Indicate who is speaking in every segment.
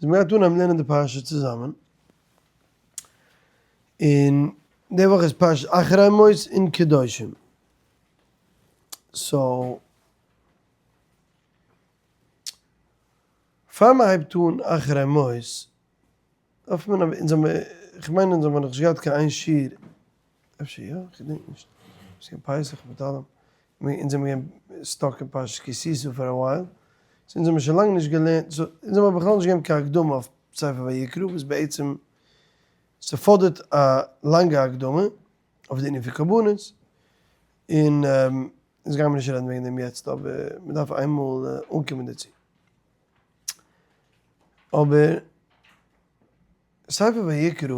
Speaker 1: איז מ'גייט אנהייבן לערנען די פרשה צוזאמען, און די וואך איז פרשת אחרי מות און קדושים, so פאר מ'הייבט אן אחרי מות דארף מען אונז האמיר, כ'מיין אונז האמיר נאכנישט געהאט קיין איין שיעור, אפשר יא? כ'געדענק נישט, ס'איז געווען פסח מיט אלעם, אונז זעמיר געווען stuck אין פרשת כי תשא פאר א while, so אונז האמיר שוין לאנג נישט געלערנט, so אונז האמיר בכלל נישט געגעבן קיין הקדמה אויף ספר ויקרא וואס בעצם ס'פאדערט א לאנגע הקדמה אויף די ענין פון קרבנות, און אונז גיימיר נישט רעדן וועגן דעם יעצט אבער מ'דארף איינמאל אנקומען דערצו. אבער ספר ויקרא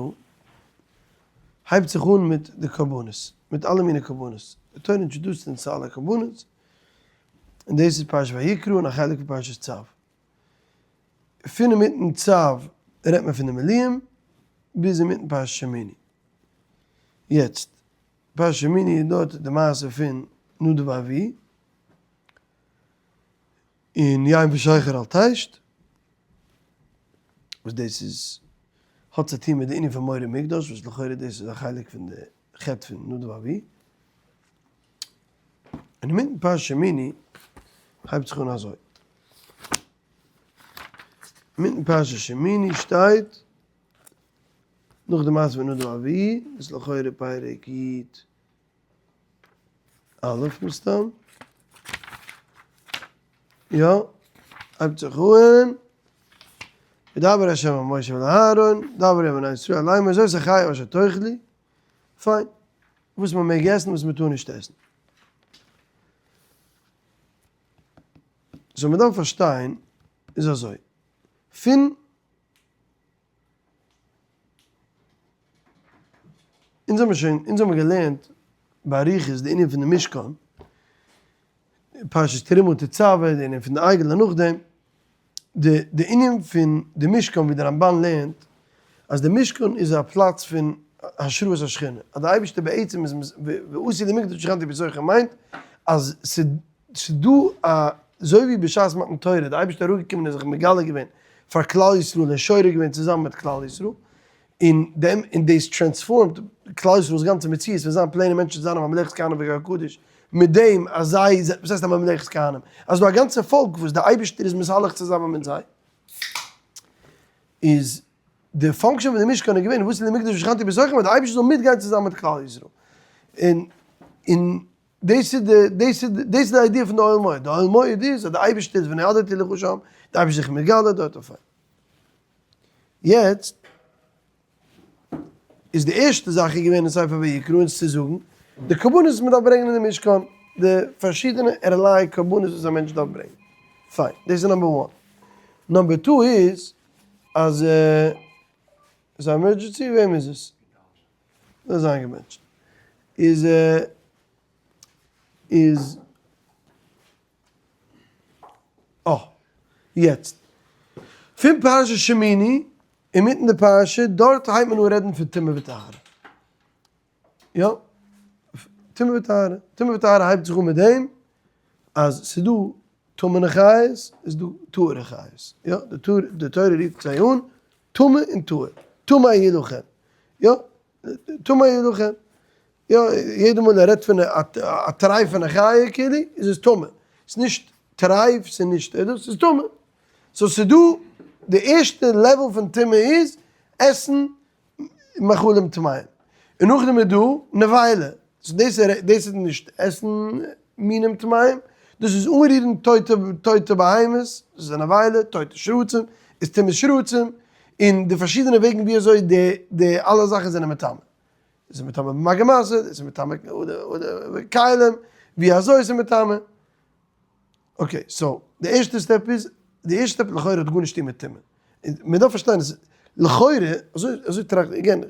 Speaker 1: הייבט זיך אן מיט די קרבנות, מיט אלע מיני קרבנות, די תורה introduce ט אונז צו אלע קרבנות, און דאס איז פרשת ויקרא און א חלק פון פרשת צו. פון אינמיטן צו רעדט מען פון די מילואים, ביז אינמיטן פרשת שמיני. יעצט, פרשת שמיני איז דארט די מעשה פון נדב ואביהוא, און יין ושכר אל תשת, וואס דאס איז האט צו טון מיט די ענין פון מורא מקדש, וואס לכאורה דאס איז א חלק פון די חטא פון נדב ואביהוא. און אינמיטן פרשת שמיני הייבט זיך אן אזוי. אינמיטן פרשת שמיני שטייט, נאך די מעשה פון נדב ואביהוא, דאס איז לכאורה פרק י א מסתם. יא, הייבט זיך אן, וידבר ה' אל משה ואל אהרן, דברו אל בני ישראל לאמר זאת החיה אשר תאכלו, פיין, וואס מען מעג עסן וואס מען טאר נישט עסן. so מען דארף פארשטיין איז אזוי, פון אונז האבן שוין, אונז האבן געלערנט באריכות די ענין פון די משכן, פרשת תרומה תצוה, די ענין פון די עגל און נאכדעם, די די ענין פון די משכן ווי די רמבן לערנט אז די משכן איז א פלאץ פון השראת השכינה, אז די אייבערשטער בעצם איז ועשו לי מקדש ושכנתי בתוכם מיינט אז ס'דא א, אזוי ווי בשעת מתן תורה די אייבערשטער אראפגעקומען און זיך מגלה געווען פאר כלל ישראל און שורה געווען צוזאמען מיט כלל ישראל, און דעם און דאס transform ט כלל ישראל'ס גאנצע מציאות פון זיין plain ע מענטשן צו זיין א ממלכת כהנים וגוי קדוש, מיט דעם אז זיי, וואס הייסט א ממלכת כהנים? אז ס'דא א גאנצע פאלק וואס די אייבערשטער איז מתהלך צוזאמען מיט זיי, איז די function פון די משכן איז געווען ועשו לי מקדש ושכנתי בתוכם אז די אייבערשטער זאל מיטגיין צוזאמען מיט כלל ישראל, און און דאס איז די דאס איז דאס איז די idea פון די אוהל מועד, די אוהל מועד איז אז די אייבערשטער איז ונועדתי לך שם, די אייבערשטער איז זיך מגלה דארט אויף אים. יעצט איז די ערשטע זאך איז געווען אין ספר ויקרא אונז צו זאגן די קרבנות וואס מען דארף ברענגען אין די משכן, די פארשידענע ערליי קרבנות וואס א מענטש דארף ברענגען. פיין, דאס איז number one. number two איז אז איז א emergency? וועם איז עס? זאל זיין געבענטשט. איז איז אה, יעצט. פון פרשת שמיני, אינמיטן די פרשה, דארט הייבט מען אן רעדן פון טומאה וטהרה. יא, טומאה וטהרה. טומאה וטהרה הייבט זיך אן מיט דעם אז ס'איז דא טמא'נע חיות, איז דא טהור'ע חיות. יא, די תורה רופט זיי אן טמא און טהור. טמא יהיה לכם. יא, טמא יהיה לכם. יא, יעדע מאל ער רעדט פון א טרייפענע חיה כאילו, איז עס טמא. ס'איז נישט טרייף, ס'איז נישט דאס, ס'איז טמא. so ס'איז דא, די ערשטע level פון טומאה איז עסן מאכלים טמאים. און נאכדעם איז דא נבילה. so דאס איז דאס איז נישט עסן מינים טמאים, דאס איז אנרירן טויטע טויטע בהמות, דאס איז א נבילה, טויטע שרצים, איז טומאת שרצים, און די פארשידענע וועגן ווי אזוי די די אלע זאכן זענען מטמא. דאס איז מטמא במגע ומשא, דאס איז מטמא כלים, ווי אזוי עס איז מטמא. okay, so, די ערשטע step איז, די ערשטע step לכאורה האט גארנישט צוטון מיט טומאה. מען דארף פארשטיין אז לכאורה, אזוי אזוי טראכט איך, again,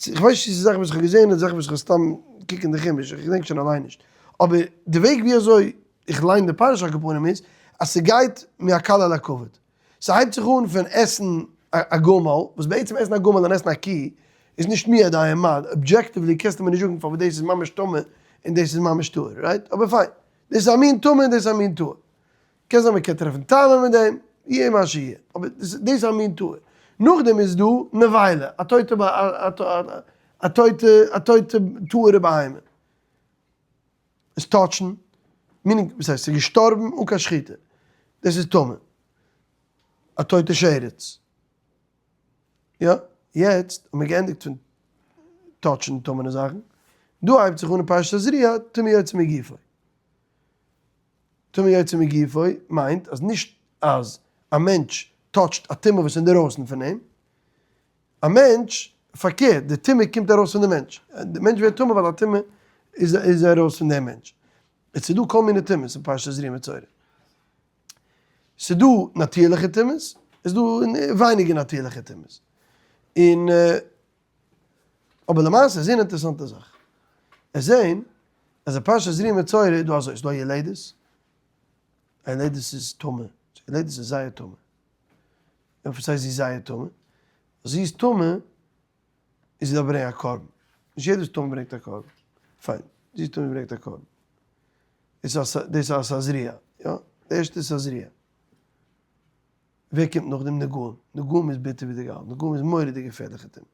Speaker 1: איך ווייס נישט צו ס'איז זאכן וואס איך האב געזען אדער זאכן וואס איך האב סתם געקוקט אין די חומש, איך געדענק שוין אליין נישט. אבער די וועג ווי אזוי איך ליין די פרשה על כל פנים איז, אז ס'גייט מהקל אל הכבד. ס'הייבט זיך אן פון עסן א גמל, וואס בעצם עסן א גמל און עסן א קי איז נישט מי יודע מה, objectively קענסטו מיר נישט זאגן פארוואס דאס איז ממש טמא און דאס איז ממש טהור, right? אבער פיין, דאס איז א מין טמא און דאס איז א מין טהור. קען זיין מ'קען טרעפן טעמים מיט דעם. יהיה מה שיהיה, אבער דאס איז א מין טהור. נאכדעם איז דא נבילה, א טויטע א טויטע א טויטע טהור'ע בהמה. עס touch ן, meaning וואס הייסט ס'איז געשטארבן אן קיין שחיטה, דאס איז טמא. א טויטע שרץ. יא, יעצט האט מען געענדיגט פון touch ן טמא'נע זאכן, דא הייבט זיך אן אין פרשת תזריע, טומאה יוצא מגופו. טומאה יוצא מגופו מיינט אז נישט אז א מענטש touch ט א טומאה וואס איז אינדערויסן פון אים, א מענטש, פארקערט, די טומאה קומט ארויס פון די מענטש, די מענטש ווערט טמא ווייל א טומאה איז ארויס פון דעם מענטש. עס איז דא כל מיני טומאות אין פרשת תזריע מצורע. ס'איז דא נאטירליכע טומאות, עס איז דא ווייניגער נאטירליכע טומאות. און אבער למעשה איז אן אינטערעסאנטע זאך. עס זעהן אז די פרשת תזריע מצורע איז דא אזוי, ס'איז דא א יולדת, א יולדת איז טמא, יולדת איז זייער טמא. און וואס הייסט זי איז זייער טמא? זי איז טמא און זי דארף ברענגען א קרבן. נישט יעדער וואס טמא ברענגט א קרבן. פיין, זי איז טמא און ברענגט א קרבן. דאס איז א תזריע, יא? די ערשטע איז תזריע. ווער קומט נאכדעם? נגעים. נגעים איז ביטער ווי די גאל. נגעים איז מורא'דיג געפערליכע טומאה.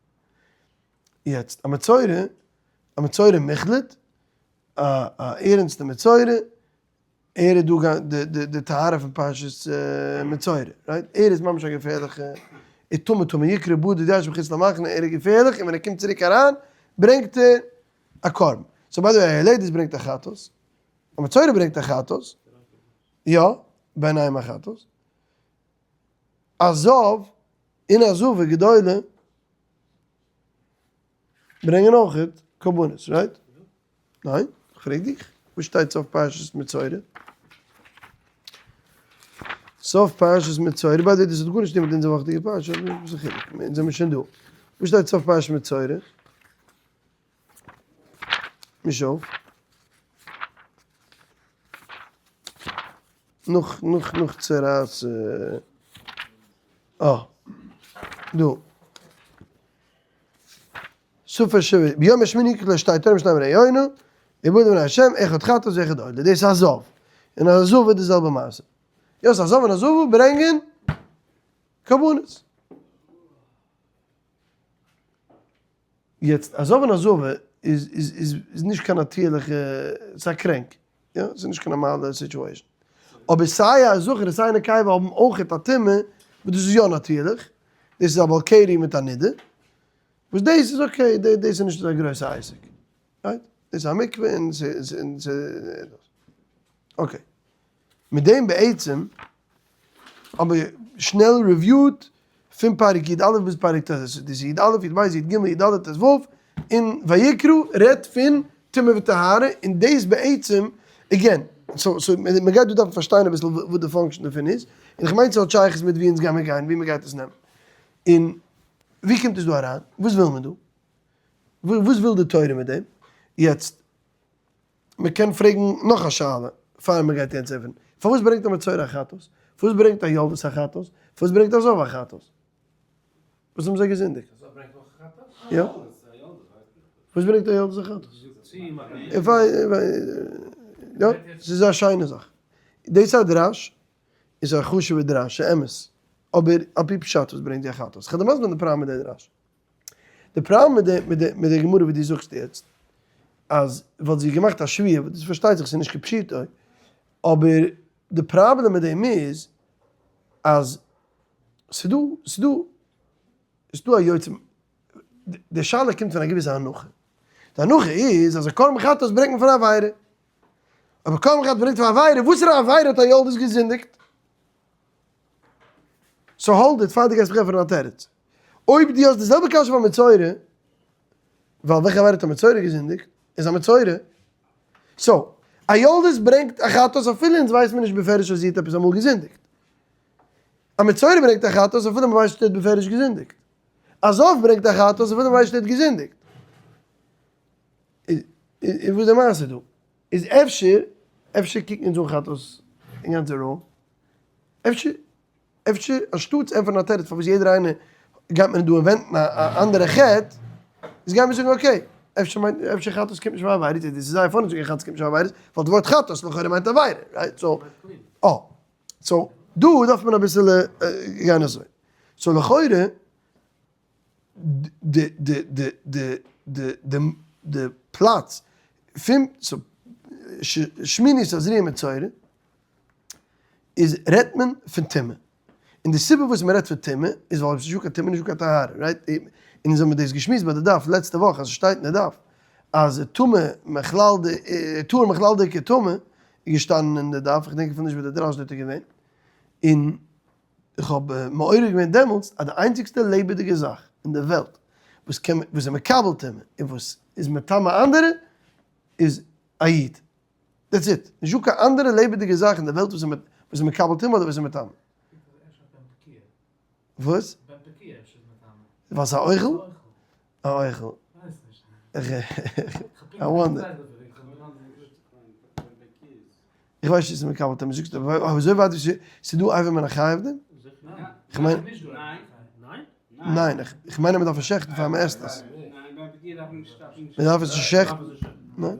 Speaker 1: יעצט, א מצורע, א מצורע מוחלט, א א ערענסטע מצורע, ער איז דא די די די טהרה פון פרשת מצורע, right? ער איז ממש א געפערליכע, איז טמא טמא יקרא בדד ישב מחוץ למחנה, ער איז געפערליך און ווען ער קומט צוריק אריין ברענגט ער א קרבן. so by the way א יולדת ברענגט א חטאת, א מצורע ברענגט א חטאת, יא, בעיניים א חטאת, א זב און א זבה גדולה ברענגען אויכעט קרבנות, right? ניין? איך פרעג דיך, וואס שטייט סוף פרשת מצורע? סוף פרשת מצורע, by the way דאס האט גארנישט צו טון מיט אונזער וואכעדיגע פרשה, אבער וואס איז די חילוק, אונז זעמיר שוין דא. וואס שטייט סוף פרשת מצורע? מיש אויף. נאך נאך נאך צרעת אה דא. סוף השבוע, ביום השמיני יקרא לו שתי תורים שנים בני יונה, ובאו לפני השם אחד חטאת ואחד עולה, דאס איז א זב, און א זבה איז די זעלבע מעשה. יא ס'איז א זב און א זבה ברענגען קרבנות. יעצט א זב און א זבה איז איז איז נישט קיין נאטירליכע, ס'איז א קרענק, יא, ס'איז נישט קיין נארמאלע situation. אבער סיי א זכר און סיי א נקבה האבן אויכעט א טומאה וואס דאס איז יא נאטירליך, דאס איז א בעל קרי מיט א נידה, וואס דאס איז okay, דאס איז נישט אזא גרויסע עסק, right? דאס איז א מקווה און ס'איז דאס. okay. מיט דעם בעצם האבן מיר שנעל review ט פון פרק י א ביז פרק ט ז, דאס איז י א, י ב, י ג, י ד, ט ו, און ויקרא רעדט פון טומאה וטהרה, און דאס בעצם, again, so so מען גייט דא דארפן פארשטיין אביסל וואס די function דערפון איז, און איך מיין ס'האט שייכות מיט ווי אונז גיימיר גיין, ווי מען גייט עס נעמען. און ווי קומט עס דא אריין? וואס וויל מען דא? וואס וויל די תורה מיט דעם? יעצט, מען קען פרעגן נאך א שאלה פאר מען גייט יעצט ענטפערן, פארוואס ברענגט א מצורע א חטאת? פארוואס ברענגט א יולדת א חטאת? פארוואס ברענגט א זב א חטאת? וואס האבן זיי געזינדיגט? יא? פארוואס ברענגט א יולדת א חטאת? יא, ס'איז א שיינע זאך. דאס איז א דרש, איז א חשוב'ע דרש, אמת. אבער על פי פשט וואס ברענגט די א חטאת? כ'וועל דיר מסביר זיין די פראבלעם מיט די דרש. די פראבלעם מיט די מיט די מיט די גמרא ווי דו זאגסט יעצט, אז וואלט זי געמאכט א שבועה, וואס דאס פארשטייט זיך ס'איז נישט כפשוטו, אבער די פראבלעם מיט דעם איז אז ס'דא ס'דא ס'דא א יוצא, די שאלה קומט פון א געוויסע הנחה, די הנחה איז אז א קרבן חטאת ברענגט מען פון א עבירה, אבער קרבן חטאת ברענגט פון א עבירה, וואסערע עבירה האט א יולדת געזינדיגט? so hold it פאר דו גייסט מיך ענטפערן א תירוץ. אויב דו האסט די זעלבע קשיא פאר מצורע, ווייל וועלכע עבירה האט א מצורע געזינדיגט, איז א מצורע. so, א יולדת ברענגט א חטאת אפילו אונז ווייסט מיר נישט בפירוש אז זי האט עפעס אמאל געזינדיגט. א מצורע ברענגט א חטאת אפילו מען ווייסט נישט ער האט בפירוש געזינדיגט. א זב ברענגט א חטאת אפילו מען ווייסט נישט ער האט געזינדיגט. איז וואס די מעשה דא? איז אפשר, אפשר קוקן אונז אן חטאת אינגאנצן wrong? אפשר, אפשר אנשטאטס ענטפערן א תירוץ פארוואס יעדער איינער גייט מען דא invent ן א אנדערע חטא, איז גייען מיר זאגן okay, אפשר מיינט, אפשר חטאת קומט נישט פון עבירה, דאס איז זייער funny צו זאגן חטאת קומט נישט פון עבירות, ווייל די ווארט חטאת לכאורה מיינט עבירה, right? so, אה, so. דא דארף מען אביסעלע גיין אזוי. so לכאורה די די די די די די די פלאץ פון שמיני תזריע מצורע איז רעדט מען פון טומאה. און די סיבה וואס מען רעדט פון טומאה איז ווייל אויב ס'איז נישטא קיין טומאה איז נישטא קיין טהרה, right? און אונז האבן דאס געשמועסט ביי די דף לעצטע וואך אז ס'שטייט אין די דף אז טומאה מכלל די טהור מכלל דאיכא טומאה איז געשטאנען אין די דף, איך דענק אפילו נישט ווי די דרש דארט איז געווען, און איך האב מעורר געווען דעמאלטס אז די איינציגסטע לעבעדיגע זאך אין די וועלט וואס קען וואס איז מקבל טומאה און וואס איז מטמא אנדערע איז א איד. that's it. נישטא קיין אנדערע לעבעדיגע זאך אין די וועלט וואס איז מקבל טומאה אדער וואס איז מטמא. וואס? ווייל ס'איז א אוכל? א אוכל. I wonder. איך ווייס נישט צו ס'איז מקבל טומאה. זאגסט אבער אזוי ווייט ווי ס'איז דא אבר מן החי אויף דעם? כ'מיין. ניין, איך מיין אז מ'דארף עס שעכטן פאר מ'עסט עס. מ'דארף עס נישט שעכטן. ניין?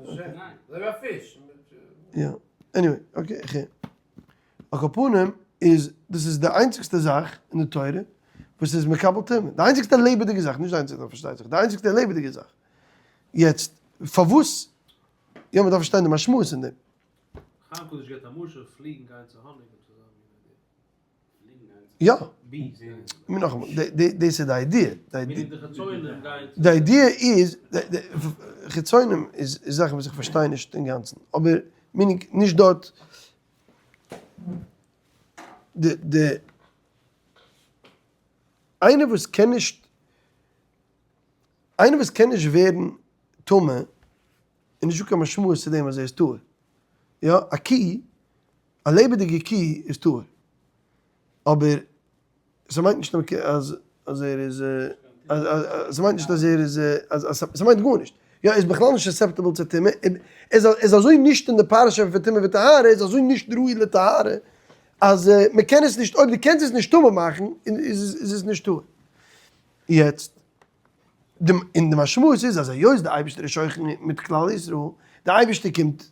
Speaker 1: יא. anyway, okay, איך הער. על כל פנים איז דאס איז די איינציגסטע זאך אין די תורה וואס איז מקבל טומאה. די איינציגסטע לעבעדיגע זאך, נישט די איינציגסטע פארשטייט זיך, די איינציגסטע לעבעדיגע זאך. יעצט, פארוואס, יא מ'דארף פארשטיין די משמעות אין דעם.
Speaker 2: חיים קדוש געבט א משל, פליגן גייען צו האניג און צוזאמען.
Speaker 1: יא. נאכאמאל, דאס איז די idea. די idea איז, חיצונים איז זאכן וואס איך פארשטיי נישט אינגאנצן, אבער meaning נישט דארט, די די איינער וואס קען נישט, איינער וואס קען נישט ווערן טמא, איז נישטא קיין משמעות צו דעם אז ער איז טהור. יא, א קי א לעבעדיגע קי איז טהור, אבער ס'מיינט נישט אז אז ער איז ס'מיינט נישט אז ער איז ס'מיינט גארנישט, יא ער איז בכלל נישט susceptible צו טומאה, ער איז אזוי נישט אין די פרשה פון טומאה וטהרה, ער איז אזוי נישט ראוי לטהרה, אז מ'קען עס נישט, אויב דו קענסט עס נישט טמא מאכן איז עס נישט טהור. יעצט, און די משמעות איז אז היות די אייבערשטער איז שוכן מיט כלל ישראל, די אייבערשטער קומט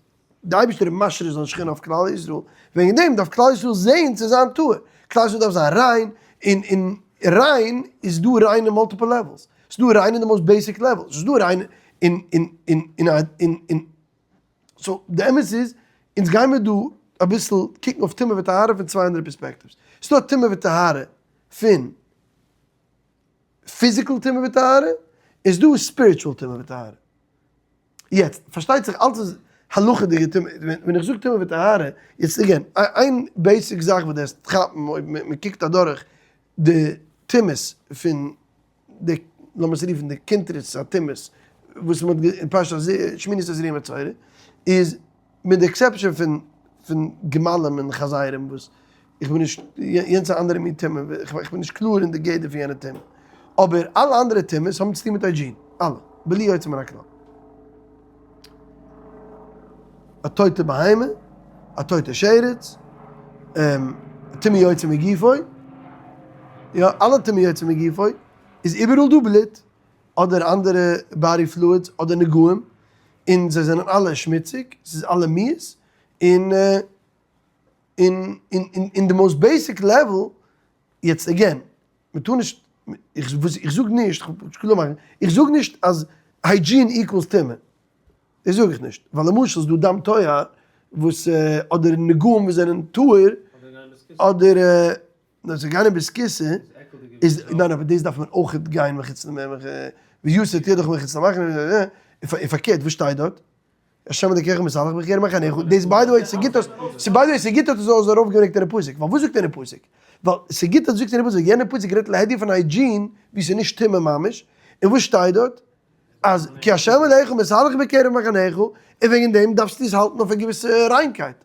Speaker 1: די אייבערשטער איז משרה זיין שכינה אויף כלל ישראל, וועגן דעם דארף כלל ישראל זען צו זיין טהור, כלל ישראל דארף זיין ריין, און און ריין איז דא ריין אין multiple levels, ס'איז דא ריין אין די most basic level, ס'איז דא ריין אין אין אין אין אין אין, so די אמת איז, אונז גיימיר דא אביסל קוקן אויף טומאה וטהרה פון צוויי אנדערע perspectives, ס'איז דא טומאה וטהרה פון physical טומאה וטהרה, איז דא spiritual טומאה וטהרה. יעצט, פארשטייט זיך אלץ איז הלכה'דיגע טומאה, ווען איך זאג טומאה וטהרה, יעצט again, איין basic זאך וואס דו וועסט כאפן אויב מען קוקט אדורך די טומאות פון די, לאמיר עס רופן די קונטרס הטומאות, וואס מען האט אין פרשת שמיני תזריע מצורע, איז מיט די exception פון פון גמלים און חזירים וואס איך בין נישט, יענץ איז א אנדערע מין טומאה, איך בין נישט קלאר אין די גדר פון יענע טומאה, אבער אלע אנדערע טומאות האבן צוטון מיט hygiene, אלע, בלי יוצא מן הכלל. א טויטע בהמה, א טויטע שרץ, טומאה יוצא מגופו, יא, אלע טומאה יוצא מגופו, איז איבעראל דא בלוט, אדער אנדערע body fluids, אדער נגעים, און זיי זענען אלע שמוציג, ס'איז אלע מיאוס, און און אין די most basic level, יעצט again, מ'טאר נישט, איך זאג נישט, כ'וויל נישט קלאר מאכן, איך זאג נישט אז hygiene equals טומאה, דאס זאג איך נישט, ווייל למשל איז דא דם טוהר וואס, אדער נגעים וואס זענען טהור, אדער נאר צו גיין אין בית כסא איז, ניין אבער דאס דארף מען אויך גיין מחוץ למחנה, ויסת ידך מחוץ למחנה, און פארקערט וואס שטייט דארט? השם אלקיך מתהלך בקרב מחניך, דאס by the way ס'גוט אז, ס'ביי די וועי ס'גוט אז דו האסט ארויפגעברענגט אין די פסוק, ווייל וואס זאגט ער אין פסוק? ווייל ס'גוט אז דו זאגסט אין די פסוק, יענער פסוק רעדט להדיא פון hygiene ווי ס'איז נישט טומאה ממש, און וואס שטייט דארט? אז כי השם אלקיך מתהלך בקרב מחניך, און וועגן דעם דארפסטו עס האלטן אויף א געוויסע ריינקייט.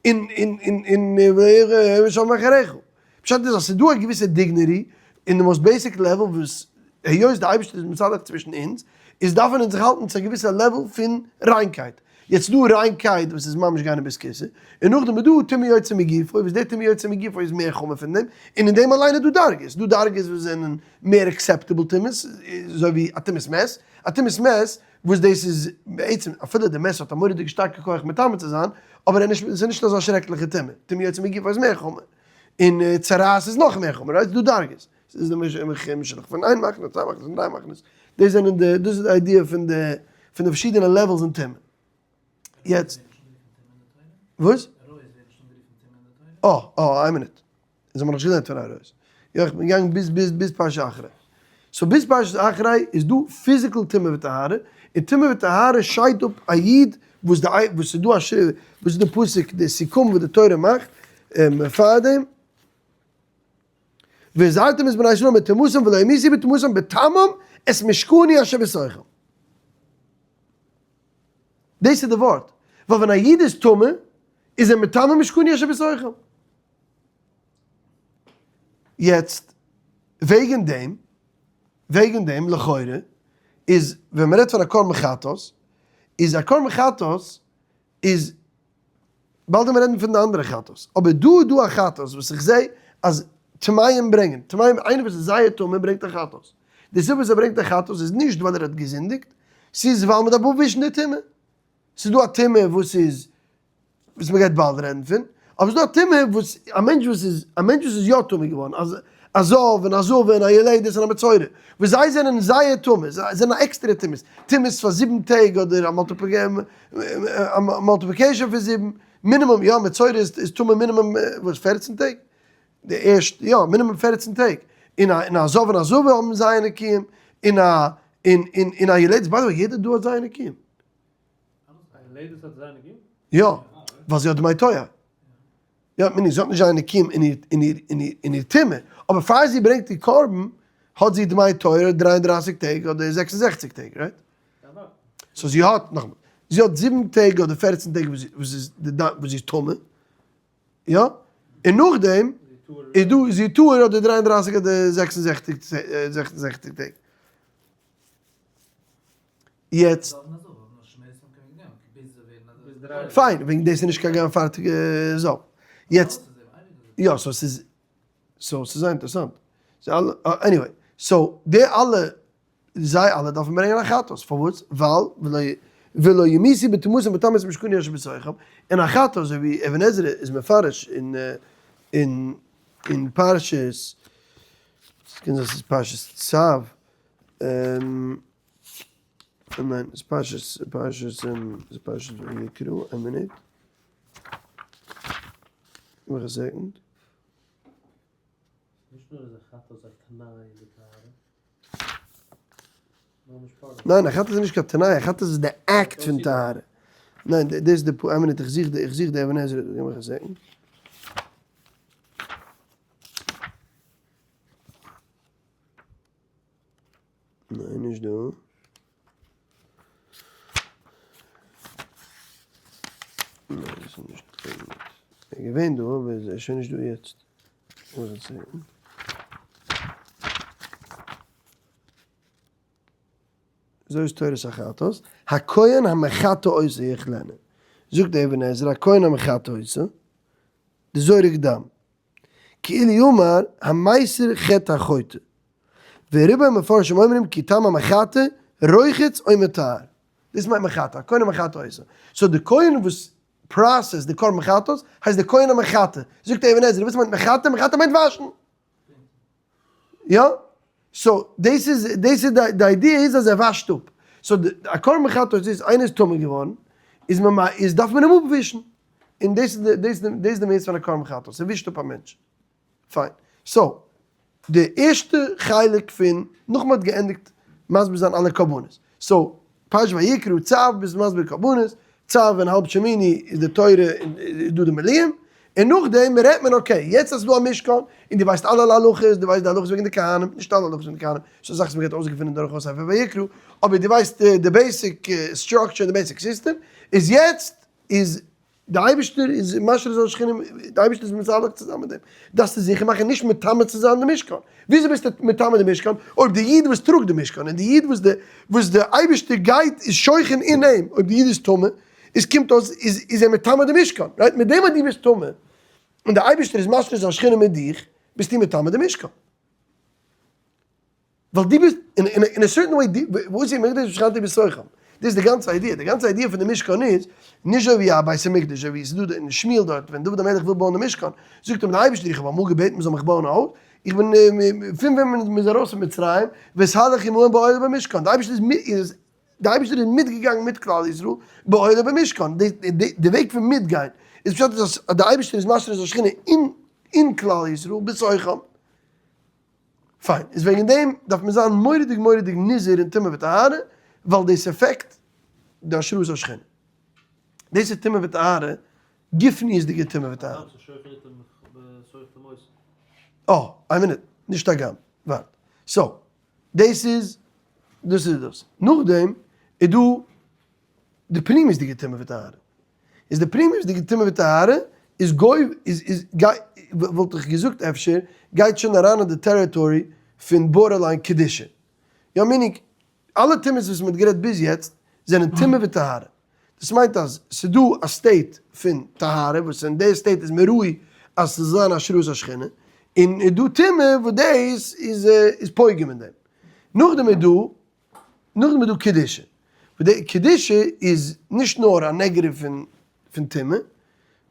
Speaker 1: און און און און ושם אחריך. פשט איז אז ס'איז דא א געוויסע dignity אין די most basic level וואס היות די אייבערשטער איז מתהלך צווישן אונז, איז דארפן אונז זיך האלטן צו א געוויסע level פון ריינקייט. יעצט איז דא ריינקייט וואס איז ממש גיין אין בית כסא, און נאכדעם איז דא טומאה יוצא מגופו וואס די טומאה יוצא מגופו איז מער חמור פון דעם, און אין דעם אליין איז דא דרגות, ס'איז דא דרגות וואס זענען מער acceptable טומאות, אזוי ווי א טומאת מת, א טומאת מת וואס דאס איז בעצם אפילו די מת האט א מורא'דיגע שטארקע כח מטמא צו זיין, אבער ער נישט, עס איז נישט אזא שרעקליכע טומאה, טומאה יוצא מגופו איז מער חמור. און צרעת איז נאך מער חמור, right? ס'איז דא דרגות. ס'איז די משלח פון איין מחנה, צוויי מחנות, דריי מחנות. דאס זענען די, דאס איז די idea פון די, פון די פארשידענע levels אין טומאה. יעצט. וואס? אה, אה, איין מינוט. אונז האבן נאכנישט געלערנט פון עריות. יא, איך בין געגאנגען ביז ביז ביז פרשת אחרי. so ביז פרשת אחרי איז דא physical טומאה וטהרה, און טומאה וטהרה שיידט אפ א איד וואס די וואס איז דא א ש וואס איז די פסוק די סיכום וואס די תורה מאכט פארדעם. והזרתם את בני ישראל מטומאתם ולא ימאסו בטומאתם בטמאם את משכני אשר בתוכם. דאס איז די ווארט. ווייל ווען א איד איז טמא איז ער מטמא משכני אשר בתוכם. יעצט וועגן דעם, וועגן דעם לכאורה איז ווען מען רעדט פון א קרבן חטאת, איז א קרבן חטאת איז, באלד ווען מיר רעדן פון די אנדערע חטאת, אבער דא איז דא א חטאת וואס איך זע אז טמאים ברענגען, טמאים איינער וואס איז זייער טמא ברענגט א חטאת, די סיבה וואס ער ברענגט א חטאת איז נישט ווייל ער האט געזינדיגט, ס'איז ווייל מען דארף אפווישן די טומאה, ס'איז דא א טומאה וואס איז וואס מען גייט באלד רעדן פון, אבער ס'איז דא א טומאה וואס א מענטש וואס איז, א מענטש וואס איז יא טמא געווארן, א זב און א זבה און א יולדת און א מצורע, וואס זיי זענען זייער טמא, זיי זענען א עקסטערע טומאות, טומאות פאר זיבן טעג אדער א multiplication פון זיבן, מינימום, יא מצורע איז טמא מינימום וואס 14 טעג? די ערשטע, יא, מינימום 14 טעג, און א און א זב און א זבה האבן זייער נקיים, און א און און און א יולדת, by the way יעדער דא האט זייער נקיים. יא, ווייל זי האט דמי טוהר. יא, מיני, זי האט נישט זיינע נקיים אין איר, אין איר, אין איר, אין איר טומאה, אבער פאר זי ברענגט איר קרבן, האט זי דמי טוהר 33 טעג אדער 66 טעג, right? so זי האט, נאכאמאל, זי האט זיבן טעג אדער 14 טעג וואס זי, וואס איז די, וואס זי איז טמא, יא? און נאכדעם איז דא, זי טהור אדער 33 אדער 66, 66 טעג. יעצט. פיין, וועגן דאס איז נישט קיין פארטיגע זאל. יעצט, יא, so ס'איז, so ס'איז זייער אינטערעסאנט. זיי אלע, anyway, so די אלע, זיי אלע דארפן ברענגען א חטאת. פארוואס? ווייל ולא ימאסו בטומאתם בטמאם את משכני אשר בתוכם. און א חטאת, אזוי ווי אבן עזרא איז מפרש אין אין אין פרשת, ס'קען זיין ס'איז פרשת צו, ניין, ס'איז פרשת, פרשת, ס'איז פרשת ויקרא, איין מינוט. גיב מיך א second.
Speaker 2: נישט נאר איז א חטאת א תנאי אין די טהרה.
Speaker 1: ניין, א חטאת איז נישט קיין תנאי, א חטאת איז די אקט פון טהרה. ניין, דאס איז די, איין מינוט, איך זוך די, איך זוך די אבן עזרא, גיב מיך א second. ניין נישט דא. ניין דאס איז נישט דא. ער איז געווען דא אבער ער איז שוין נישט דא יעצט. אזוי איז תורת החטאת, הכהן המחטא אותו יאכלנה. זאגט דער אבן עזרא, הכהן המחטא אותו, די זורק דם. כאילו אמר המסיר חטא החוטא. ורוב המפרשים אומרים כי טעם המחטא רוחץ או מטהר. דאס מיינט מחטא, הכהן המחטא אותו. so די כהן וואס process די קרבן חטאת הייסט די כהן המחטא. זאגט דער אבן עזרא, וואס מיינט מחטא? מחטא מיינט וואשן. יא? so דאס איז, דאס איז די idea איז אז ער וואשט אפ. so א קרבן חטאת איז איינער איז טמא געווארן, איז מען איז דארף מען אים אפווישן. און דאס איז די, דאס איז די מהות פון א קרבן חטאת, ס'ווישט אפ א מענטש. פיין. so, די ערשטע חלק פון, נאך מ'האט געענדיגט מסביר זיין אלע קרבנות. so, פרשת ויקרא, צו, ביז מסביר קרבנות, צו און האלב שמיני איז די תורה און איז דא די מילואים, און נאכדעם רעדט מען okay, יעצט אז ס'איז דא א משכן, און דו ווייסט אלע הלכות, דו ווייסט די הלכות וועגן די כהנים, נישט אלע הלכות וועגן די כהנים, ס'איז זאכן וואס מ'גייט אויסגעפינען דורכאויס ספר ויקרא, אבער דו ווייסט די basic structure און די basic system, איז יעצט איז די אייבערשטער איז משרה זיין שכינה, די אייבערשטער איז מתהלך צוזאמען מיט דעם, דארפסטו זיכער מאכן נישט מטמא צו זיין די משכן, וויאזוי ביסטו מטמא די משכן, אויב די איד וואס טראגט די משכן און די איד וואס די וואס די אייבערשטער גייט איז שוכן אין אים, אויב די איד איז טמא, איז קומט אויס איז איז ער מטמא די משכן, right? מיט דעם אז דו ביסט טמא, און די אייבערשטער איז משרה זיין שכינה מיט דיך, ביסטו מטמא די משכן. ווייל דו ביסט, אין א certain way, וואס איז מקדש ושכנתי בתוכם? דאס איז די גאנצע idea, די גאנצע idea פון די משכן איז, נישט אזוי ווי א בית המקדש, אזוי ווי עס איז דא אין שמואל דארט, ווען דוד המלך וויל בויען די משכן, זאגט אים דער אייבערשטער איך האב אמאל געבעטן מען זאל מיך בויען א הויז, איך בין פון ווען מען איז ארויס פון מצרים, ואתהלך עמהם באוהל ובמשכן, די אייבערשטער איז די אייבערשטער איז מיטגעגאנגען מיט כלל ישראל באוהל ובמשכן, די וועג פון מיטגיין איז פשט אז די אייבערשטער איז משרה את השכינה אין כלל ישראל בתוכם. פיין, איז וועגן דעם דארף מען זיין מורא'דיג מורא'דיג נזהר אין טומאה וטהרה, ווייל דאס affect די השראת השכינה. דאס איז טומאה וטהרה, גופניות'דיגע טומאה וטהרה. אה, איין מינוט, נישט הגם, ווארט. so, דאס איז, דאס איז דאס. נאכדעם איז דא די פנימיות'דיגע טומאה וטהרה. איז די פנימיות'דיגע טומאה וטהרה איז גוי איז איז גיי וואלט איך געזאגט אפשר גייט שוין אריין אין די territory פון borderline קדושה. יא meaning אלע טומאות וואס מ'האט גערעדט ביז יעצט זענען טומאה וטהרה. דאס מיינט אז ס'דא א state פון טהרה וואס אין די state איז מען ראוי אז ס'זאל זיין השראת השכינה, און איז דא טומאה וואס דאס איז איז פוגם אין דעם. נאכדעם איז דא נאכדעם איז דא קדושה, וואס די קדושה איז נישט נאר א negative פון פון טומאה,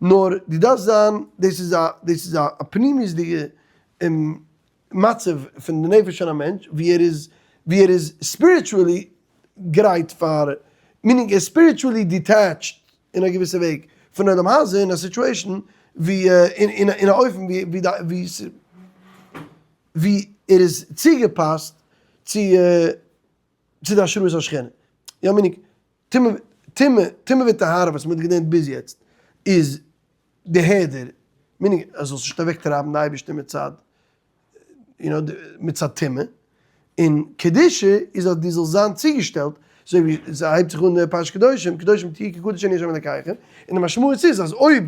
Speaker 1: נאר דו דארפסט זיין, דאס איז א דאס איז א פנימיות'דיגע מצב פון די נפש פון א מענטש, ווי ער איז ווי ער איז spiritually גרייט פאר, meaning ער איז spiritually detached אין א געוויסע וועג פון עולם הזה אין א situation ווי אין א אופן ווי ווי ווי ער איז צוגעפאסט צו צו די השראת השכינה. יא meaning, טומאה טומאה טומאה וטהרה וואס מען האט געלערנט ביז יעצט איז די העדר, meaning אז זאלסט נישט אוועק טרייבן די אייבערשטער מצד יו נאו מצד טומאה, און קדושה איז אז דו זאלסט זיין צוגעשטעלט, אזוי ווי ס'הייבט זיך אן פרשת קדושים, קדושים תהיו כי קדוש אני ה' אלקיכם, און די משמעות איז אז אויב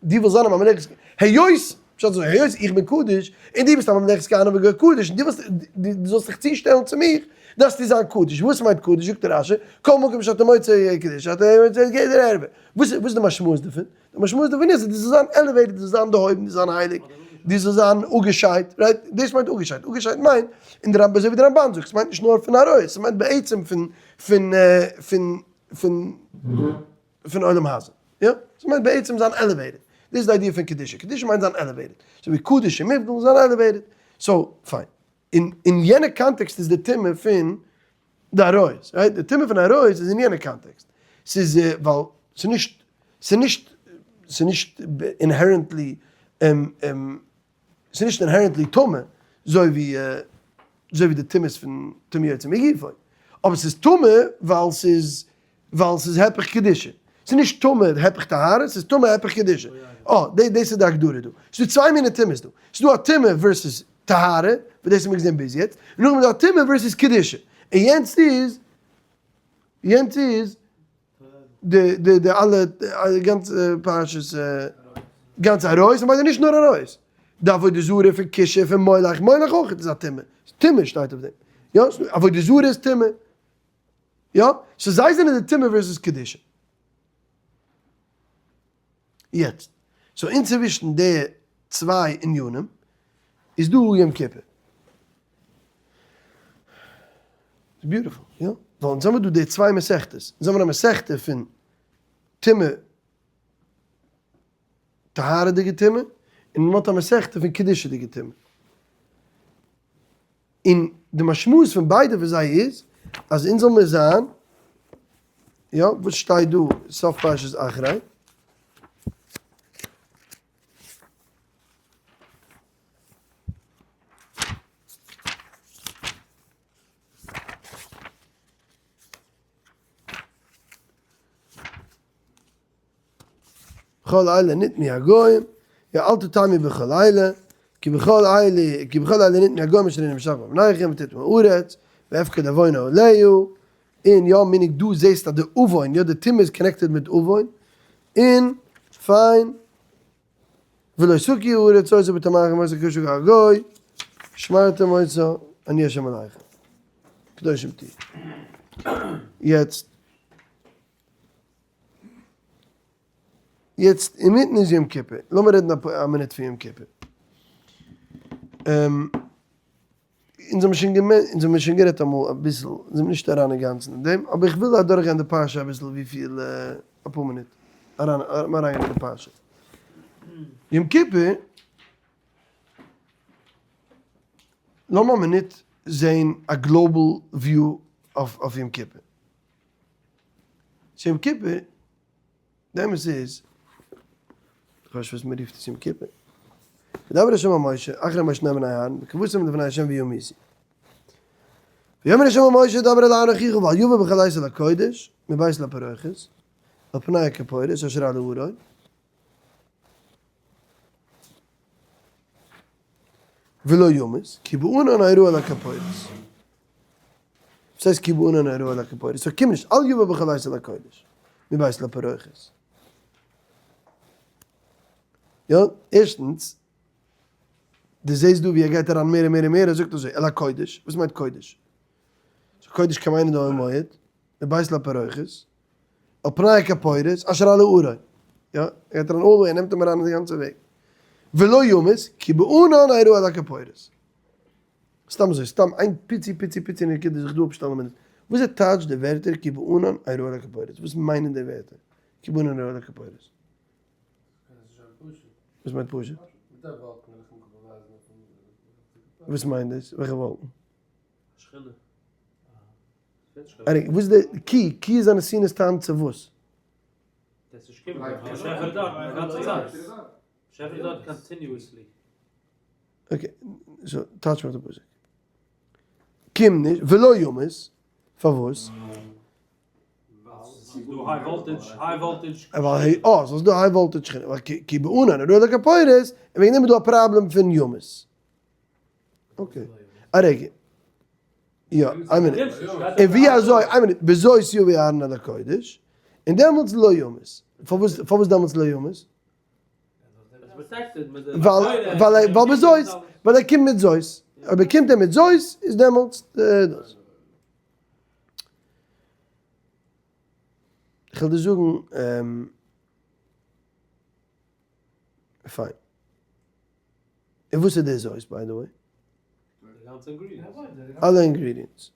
Speaker 1: דו ווילסט זיין א ממלכת היות, פשט אזוי, היות איך בין קדוש, און דו ביסט א ממלכת כהנים וגוי קדוש, און דו ווילסט, דו זאלסט זיך צושטעלן צו מיך, דארפסטו זיין קדוש. וואס מיינט קדוש? זאגט רש"י, כל מקום שאתה מוצא קדוש, אתה מוצא גדר ערווה. וואס איז די משמעות דערפון? די משמעות דערפון איז אז דו זאלסט זיין elevated, דו זאלסט זיין דערהויבן, דו זאלסט זיין הייליג, דו זאלסט זיין אפגעשיידט, right? דאס מיינט אפגעשיידט. אפגעשיידט מיינט, און דער רמב ם, אזוי ווי דער רמב"ן זאגט, ס'מיינט נישט נאר פון עריות, ס'מיינט בעצם פון, פון, פון, פון. פון עולם הזה. יא? ס'מיינט בעצם זיין elevated. דאס איז די idea פון קדושה. קדושה מיינט זיין elevated. אזוי ווי קדוש און מובדל זיין elevated. so, פיין. אין אין יענע context איז די טומאה פון די עריות. right? די טומאה פון עריות איז אין יענע context. ס'איז ווייל ס'איז נישט, ס'איז נישט, ס'איז נישט inherently ס'איז נישט inherently טמא, אזוי ווי אזוי ווי די טומאות פון טומאה יוצא מגופו, אבער ס'איז טמא ווייל ס'איז ווייל ס'איז הפך קדושה, ס'איז נישט טמא הפך טהרה, ס'איז טמא הפך קדושה, אה, דאס איז די הגדרה דא, ס'איז דא צוויי מיני טומאות דא, ס'איז דא א טומאה versus טהרה, וואס דאס האבן מיר געזען ביז יעצט, און נאכדעם איז דא א טומאה versus קדושה, און יענץ איז, יענץ איז די די די אלע גאנצע פרשת גאנצע עריות, און ביי די נישט נאר עריות, די עבודה זרה פון כישוף און מולך, מולך אויך איז א טומאה, טומאה שטייט אויף דעם, יא, עבודה זרה איז טומאה, יא, so זיי זענען די טומאה versus קדושה. יעצט, so אינצווישן די צוויי ענינים איז דא יום כיפור. ס'איז beautiful, יא? ווייל אונז האבן דא די צוויי מסכתות. אונז האבן א מסכתא פון טומאה, טהרה'דיגע טומאה, און מען האט א מסכתא פון קדושה'דיגע טומאה. און די משמעות פון ביידע פון זיי איז, אז אונז זאל מיר זיין, יא, וואס שטייט דא סוף פרשת אחרי? בכל אלה נטמאו הגוים, יא אל תטמאו בכל אלה, כי בכל אלה, כי בכל אלה נטמאו הגוים אשר אני משלח לפניכם ותטמא הארץ, ואפקוד עוונה עליה, און יא meaning דו זעסט אז די עוון, יא די טומאה איז connected מיט עוון, און פיין, ולא תקיא הארץ אותה בטמאכם אותה כאשר הקיא הגוי, ושמרתם אותה, אני ה' אלהיכם. קדושים תהיו. יעצט. יעצט אינמיטן איז יום כיפור, לאמיר רעדן א מינוט פון יום כיפור. אונז האבן שוין געמע, אונז האבן שוין גערעדט אמאל אביסל, אונז זענען נישט אריין אינגאנצן אין דעם, אבער איך וויל אדורכגיין די פרשה אביסל וויפיל, אפאר מינוט, אריין, אריינגיין אין די פרשה. יום כיפור, לאמיר א מינוט זעהן א global view אויף יום כיפור. ס'יום כיפור, די אמת איז, איך ווייס נישט וואס מען רופט עס יום כיפור. וידבר השם אל משה, אחרי מות שני בני אהרן, וקבצם לפני השם וימותו. ויאמר השם אל משה, דבר אל אהרן אחיך ואל יבא בכל עת אל הקודש, מבית לפרוכת, אל פני הכפורת אשר על הארון. ולא ימות, כי בענן אראה על הכפורת. וואס הייסט כי בענן אראה על הכפורת? so קום נישט, אל יבא בכל עת אל הקודש, מבית לפרוכת. יא, ערשטנס, דו זעסט דא ווי ער גייט אריין מער און מער און מער, ער זאגט אזוי, אל הקודש, וואס מיינט קודש? so קודש קען מיינען די אוהל מועד, מבית לפרוכת, על פני הכפורת, אשר על הארון. יא, ער גייט אריין all the way, ער נעמט אים אריין די גאנצע וועג. ולא ימות, כי בענן אראה על הכפורת. סתם אזוי, סתם איין פיצי פיצי פיצי נקודה זיך דא אפשטעלן א מינוט. וואס איז טייטש די ווערטער כי בענן אראה על הכפורת? וואס מיינען די ווערטער כי בענן אראה על הכפורת? וואס מיינט פשוט? וואס מיינט דאס? וועלכע וואלקן? וואס איז די כי? כי איז א נתינת טעם צו וואס? okay, so טייטש מיך די פסוק. קום נישט, ולא ימות, פארוואס? ווייל אה, ס'איז דא high voltage ווייל כי בענן אראה על הכפורת, און וועגן דעם איז דא א פראבלעם פון ימות. okay, א רגע. יא, איין מינוט. און ווי אזוי, איין מינוט, בזאת יבא אהרן אל הקודש, און דעמאלטס לא ימות. פארוואס, פארוואס דעמאלטס לא ימות? ווייל, ווייל, ווייל בזאת, ווייל ער קומט מיט זאת. אויב ער קומט ער מיט זאת, איז דעמאלטס דאס. איך וועל דיר זאגן, פיין. און וואס איז די זאת by the way? אלע ingredients.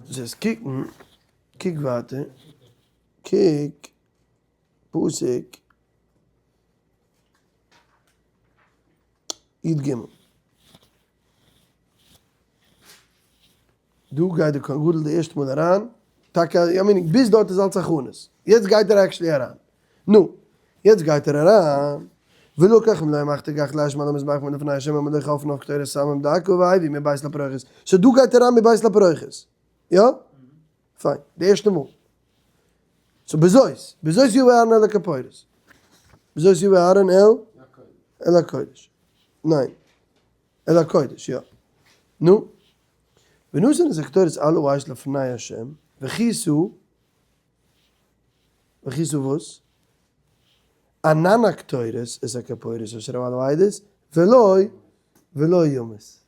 Speaker 1: זאלסט קוקן, קוק ווייטער, קוק פסוק י ג. דא גייט די כהן גדול די ערשטע מאל אריין, טאקע I mean ביז דארט איז אלץ הכנות, יעצט גייט ער actually אריין, נו, יעצט גייט ער אריין, ולקח מלא מחתה גחלי אש מעל המזבח מלפני ה' אל מלא חפניו קטורת סמים דקה והביא מבית לפרוכת, so דא גייט ער אריין מבית לפרוכת, יא? פיין, די ערשטע מאל. so בזאת, בזאת יבא אהרן אל הכפורת, בזאת יבא אהרן אל אל הקודש, ניין, אל הקודש, יא. נו. ונתן את הקטורת על האש לפני השם, וכיסו, וכיסו וואס? ענן הקטורת את הכפורת אשר על העדות, ולא, ולא ימות.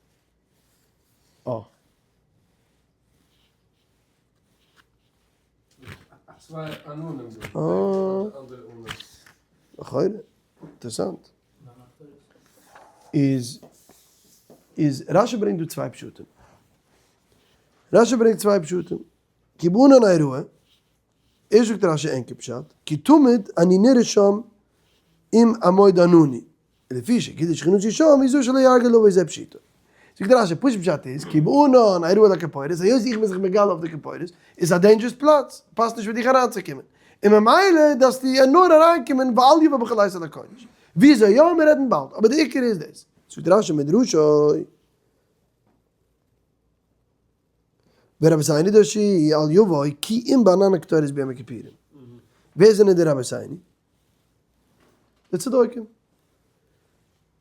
Speaker 1: אה.
Speaker 3: צוויי עננים דא.
Speaker 1: אה. לכאורה. אינטערעסאנט. איז איז רשי ברענגט דא צוויי פשטים. רשי ברענגט צוויי פשטים. כי בענן אראה, ערשט זאגט רשי ענקער פשט, כי תמיד אני נראה שם עם עמוד ענני. לפי שגילוי שכינתי שם היא זו שלא ירגיל לבוא זה פשיטא. זאגט רשי, פשוט פשט איז, כי בענן אראה על הכפורת, היות איך בין זיך מגלה אויף די כפורת, איז א dangerous פלאץ, פאסט נישט פאר דיך אריינצוקומען. און ממילא דארפסטו נאר אריינקומען ואל יבא בכל עת אל הקודש. וויאזוי יא, מיר רעדן באלד, אבער די עיקר איז דאס. זאגט רשי מדרשו, ורבותינו דרשו אל יבוא כי אם בענן הקטורת ביום הכיפורים. ווער זענען די רבותינו? די צדוקים.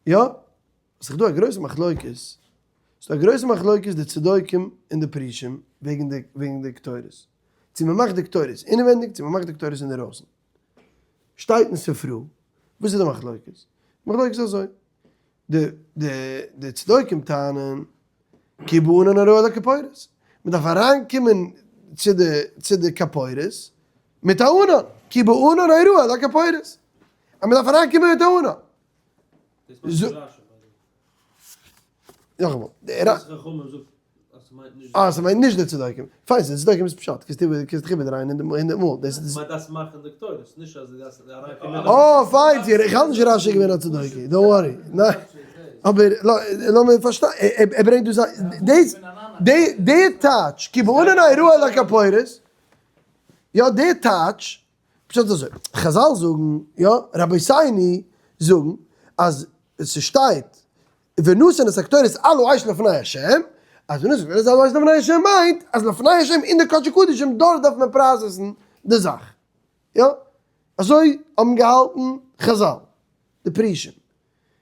Speaker 1: יא, ס'איז דא א גרויסע מחלוקת, ס'איז דא א גרויסע מחלוקת די צדוקים און די פרושים וועגן די וועגן די קטורת. צו מ'מאכט די קטורת אינעווענדיג צו מ'מאכט די קטורת אינדערויסן. שטייט אין ספרא, וואס איז די מחלוקת? די מחלוקת איז אזוי, די די די צדוקים טענה'ן כי בענן אראה על הכפורת, מען דארף אריין קומען צו די צו די כפורת מיט א ענן, כי בענן אראה על הכפורת, אז מען דארף אריין קומען מיט א ענן. נאכאמאל, אה, ס'מיינט נישט די צדוקים. פיין, ס'איז צדוקים איז פשט, קענסט דיך איבערדרייען הונדערט מאל. דאס איז.
Speaker 2: מ'מיינט דארפסט מאכן די קטורת, נישט אז דו דארפסט אריינקומען.
Speaker 1: אה, פיין, איך האלט נישט רשי איז געווען א צדוקי, don't worry. ניין. אבער לאמיר פארשטיין, ער ברענגט דא זיין, דאס, די טייטש, כי בענן אראה על הכפורת, יא, די טייטש, פשט איז אזוי, חזל זאגן, יא, רבותינו זאגן, אז ס'שטייט ונתן את הקטורת על האש לפני השם, אז ונתן הקטורת על האש לפני השם מיינט אז לפני השם אין די קדשי קדשים דארט דארף מען process ן די זאך, יא, אזוי האבן געהאלטן חזל, די פרושים,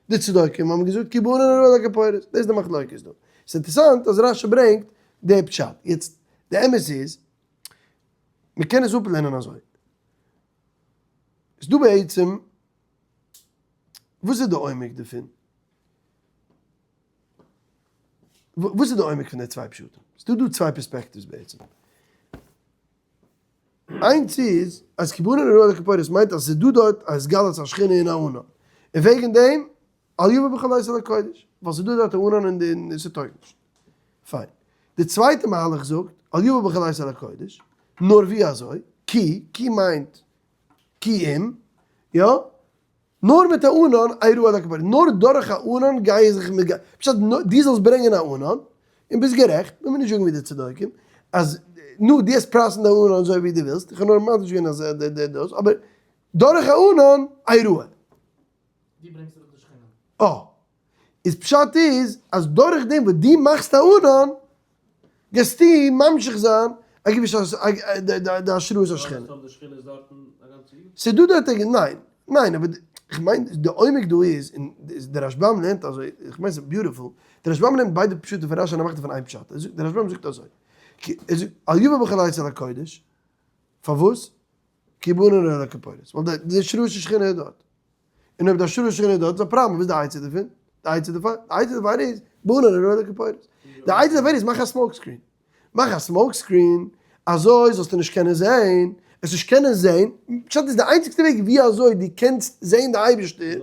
Speaker 1: די צדוקים האבן געזאגט כי בענן אראה על הכפורת, דאס איז די מחלוקת דא, ס'איז אינטערסאנט אז רשי ברענגט די פשט, יעצט די אמת איז, מ'קען עס אפלערנען אזוי, ס'דא בעצם וואס איז די עומק דערפון? וואס איז די עומק פון די צוויי פשטים? ס'דא דא צוויי perspectives בעצם. איינס איז אז כי בענן אראה על הכפורת מיינט אז ס'איז דא דארט א התגלות השכינה אין א ענן, און וועגן דעם אל יבא בכל עת אל הקודש, ווייל ס'איז דא דארט א ענן און ס'טויג נישט. פיין. די צווייטע מהלך זאגט אל יבא בכל עת אל הקודש, נאר ווי אזוי? כי, כי מיינט כי אם, יא, נאר מיט א ענן אראה על הכפורת, נאר דורך א ענן גיי איך זיך מיט, פשט דו זאלסט ברענגען א ענן, און ביסט גערעכט, לאמיר נישט זאגן ווי די צדוקים, אז נו דו האסט process ן די ענן אזוי ווי דו ווילסט, איך האב נאר מדגיש געווען אז די דאס, אבער דורך א ענן אראה.
Speaker 4: דו ברענגסט אראפ די שכינה.
Speaker 1: אה. איז פשט איז אז דורך דעם וואס דו מאכסט א ענן, גייסטו ממשיך זיין א געוויסע די השראת השכינה. ס'איז דא דארט א, ניין, ניין, אבער איך מיין די עומק דא איז, און די רשבם לערנט אזוי, איך מיין ס'איז beautiful, די רשבם לערנט ביידע פשטים פון רשי און ער מאכט דערפון איין פשט, ער זאגט, די רשבם זאגט אזוי, ער זאגט, אל יבא בכל עת אל הקודש, פארוואס? כי בענן אראה על הכפורת, ווייל די השראת השכינה איז דארט. און אויב די השראת השכינה איז דארט איז א פראבלעם, וואס איז די עצה דערפון? די עצה דערפאר? די עצה דערפאר איז, בענן אראה על הכפורת. די עצה דערפאר איז מאך א smoke screen. מאך א smoke screen, אזוי זאלסטו נישט קענען זעהן, עס נישט קענען זעהן, פשט איז די איינציגסטע וועג ווי אזוי דו קענסט זעהן די אייבערשטער,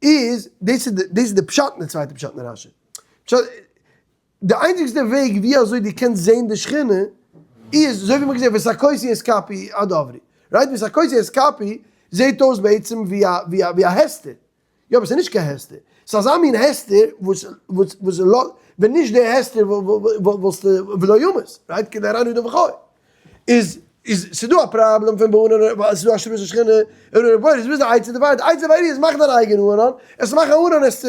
Speaker 1: איז, דאס איז די פשט אין די צווייטע פשט אין רשי. פשט. די איינציגסטע וועג ווי אזוי דו קענסט זעהן די שכינה איז אזוי ווי מ'האט געזעהן והסכותי את כפי עד עברי, right? והסכותי את כפי זעהט אויס בעצם ווי א ווי א ווי א הסתר, יא אבער ס'איז נישט קיין הסתר, ס'איז אזא מין הסתר וואס וואס וואס ווען נישט די הסתר וואלסטו ולא ימות, right? כי לא יראני האדם וחי. איז איז ס'דא א פראבלעם פון בענן ווייל ס'דא השראת השכינה און ר' בוריס וואס איז די עצה דערפאר? די עצה דערפאר איז מאך דיין אייגענע ענן, עס מאך א ענן עס